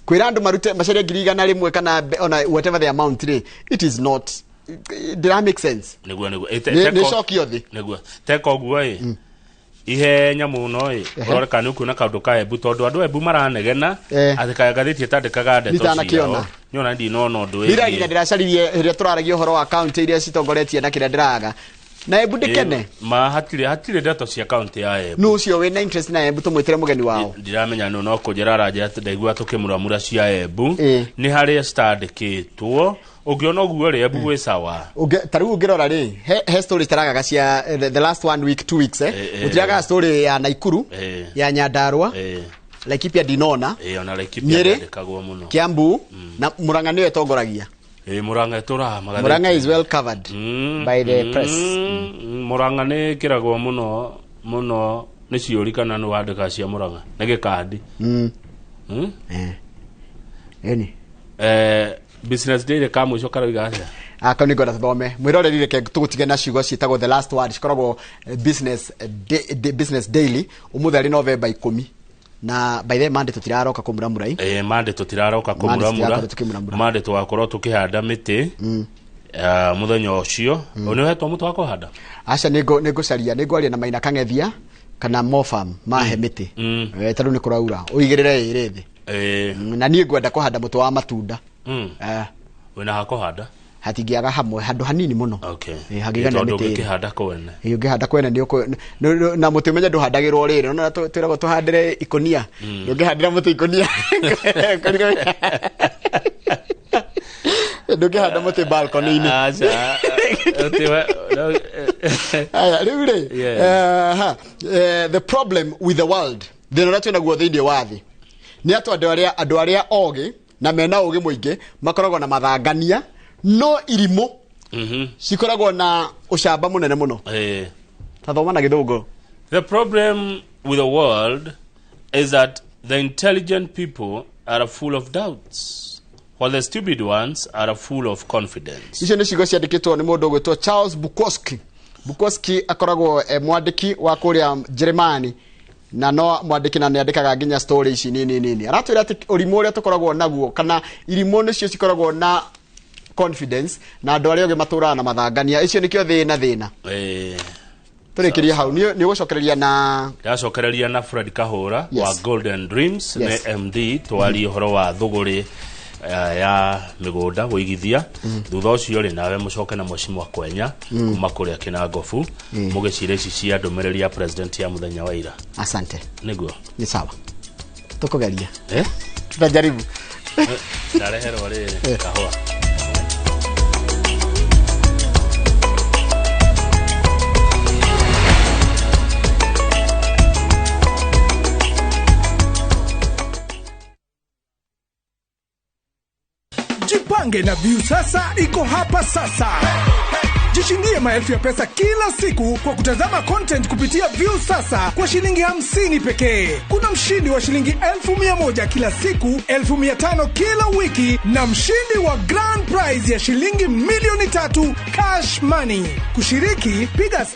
Kwĩra andũ marute macarie 100,000 kana ona whatever the amount rĩ, it is not, ndĩra make sense. Nĩguo nĩguo. Nĩ cokio thĩ. Nĩguo. Teka ũguo ĩ. Ihenya mũno ĩ, ũrore kana nĩ ũkuona kaũndũ ka Embu, tondũ andũ a Embu maranegena atĩ kaĩ ngathĩti ĩtandĩkaga ndeto Nditanakĩona. ciao. Nĩona ndinona ũndũ Ndira wĩgiĩ. nginya ndĩracaririe hĩrĩa tũraragia ũhoro wa kaunti iria citongoretie na kĩrĩa ndĩraga. Na Embu ndĩkene. Ma hatirĩ ndeto cia kaunti ya Embu. Nũ ũcio wĩna interest na Embu tũmwĩtĩre mũgeni wao? Ndiramenya nũ, no kũnjĩra aranjĩra atĩ ndaigua tũkĩmuramura cia Embu. Nĩ harĩa citandĩkĩtwo. Ũngĩona ũguo rĩ, Embu gwĩ sawa. Ta rĩu ũngĩrora rĩ, he story taragaga cia the last 1 week, 2 weeks, Gũtiragaga story ya Naikuru, ya Nyandarua, Laikipia ndinona, Ona Laikipia Nyeri, ndandĩkagwo mũno. Kiambu, na Murang'a nĩyo ĩtongoragia. Murang'a ĩtũraga magathĩti. Murang'a is well covered by the press. Murang'a nĩ ĩkĩragwo mũno mũno nĩ ciũri kana nĩ wandĩkaga cia Murang'a nĩ gĩkandi. Ĩni. Business Daily ka mũico karoiga atĩa? Kau nĩngwenda tũthome. Mwĩroreri, reke tũgũtige na ciugo ciĩtagwo the last word, cikoragwo Business Daily ũmũthĩ arĩ November 10. Na by the way, Monday tũtiraroka kũmuramura i. Monday tũtiraroka Monday kũmuramura. tũtirakorwo tũkĩmuramura. Monday tũgakorwo tũkĩhanda mĩtĩ. Mũthenya ũcio. Nĩ ũhetwo mũtĩ wa kũhanda? Aca, nĩngũcaria, nĩngwaria na Maina Kang'ethia kana Mofam mahe mĩtĩ. Tarĩu nĩ kũraura, ũigĩrĩre ĩrĩ thĩ. Na niĩ ngwenda kũhanda mũtĩ wa matunda. Wĩna ha kũhanda? Hatingĩaga hamwe, handũ hanini mũno. Okay. Hangĩigana Tondũ mĩtĩ ĩrĩ. ũngĩkĩhanda kwene. Ĩĩ, ũngĩhanda kwene nĩ na mũtĩ ũmenye ndũhandagĩrwo rĩrĩ. Nĩwona twĩragwo tũhandĩre ikũnia. Ndũngĩhandĩra mũtĩ ikũnia. Ndũngĩhanda mũtĩ balcony-inĩ. Aca. Aya, rĩu rĩ, ha, the problem with the world, thĩna ũrĩa twĩnaguo thĩinĩ wa thĩ nĩ atĩ andũ arĩa ogĩ na mena ũgĩ mũingĩ makoragwo na mathangania, no irimũ cikoragwo na ũcamba mũnene mũno. Ta thoma na gĩthũngũ. The problem with the world is that the intelligent people are full of doubts, while the stupid ones are full of confidence. Icio nĩ ciugo ciandĩkĩtwo nĩ mũndũ ũgwĩtwo Charles Bukowski. Bukowski akoragwo mwandĩki wa kũrĩa Jeremani. Na no mwandĩki na nĩandĩkaga nginya story ici nini nini. Aratwĩra atĩ ũrimũ ũrĩa tũkoragwo naguo kana irimũ nĩcio cikoragwo na confidence na andũ arĩa angĩ matũraga na mathangania. Icio nĩkĩo thĩna thĩna. Tũrĩkĩrie hau nĩ ũgũcokereria na Ndacokereria na Fred Kahũra Yes. wa Golden Dreams. Yes. Nĩ MD twarie ũhoro wa thũgũrĩ ya mĩgũnda gũigithia. Thutha ũcio rĩ, nawe mũcoke na Mheshimiwa Kwenya kuma kũrĩa Kĩnangobu, mũgĩcira ici cia ndũmĩrĩri ya president ya mũthenya wa ira. Asante. Nĩguo. Nĩ sawa, tũkũgeria. Eh? Tutajaribu. Ndareherwo rĩrĩ kahũa. Jipange na Viusasa iko hapa sasa. Jishindie maelfu ya pesa kila siku kwa kutazama content kupitia Viusasa kwa shilingi 50 pekee. Kuna mshindi wa shilingi 100,000 kila siku, 500,000 kila wiki na mshindi wa grand prize ya shilingi 3,000,000 cash money. Kushiriki, piga star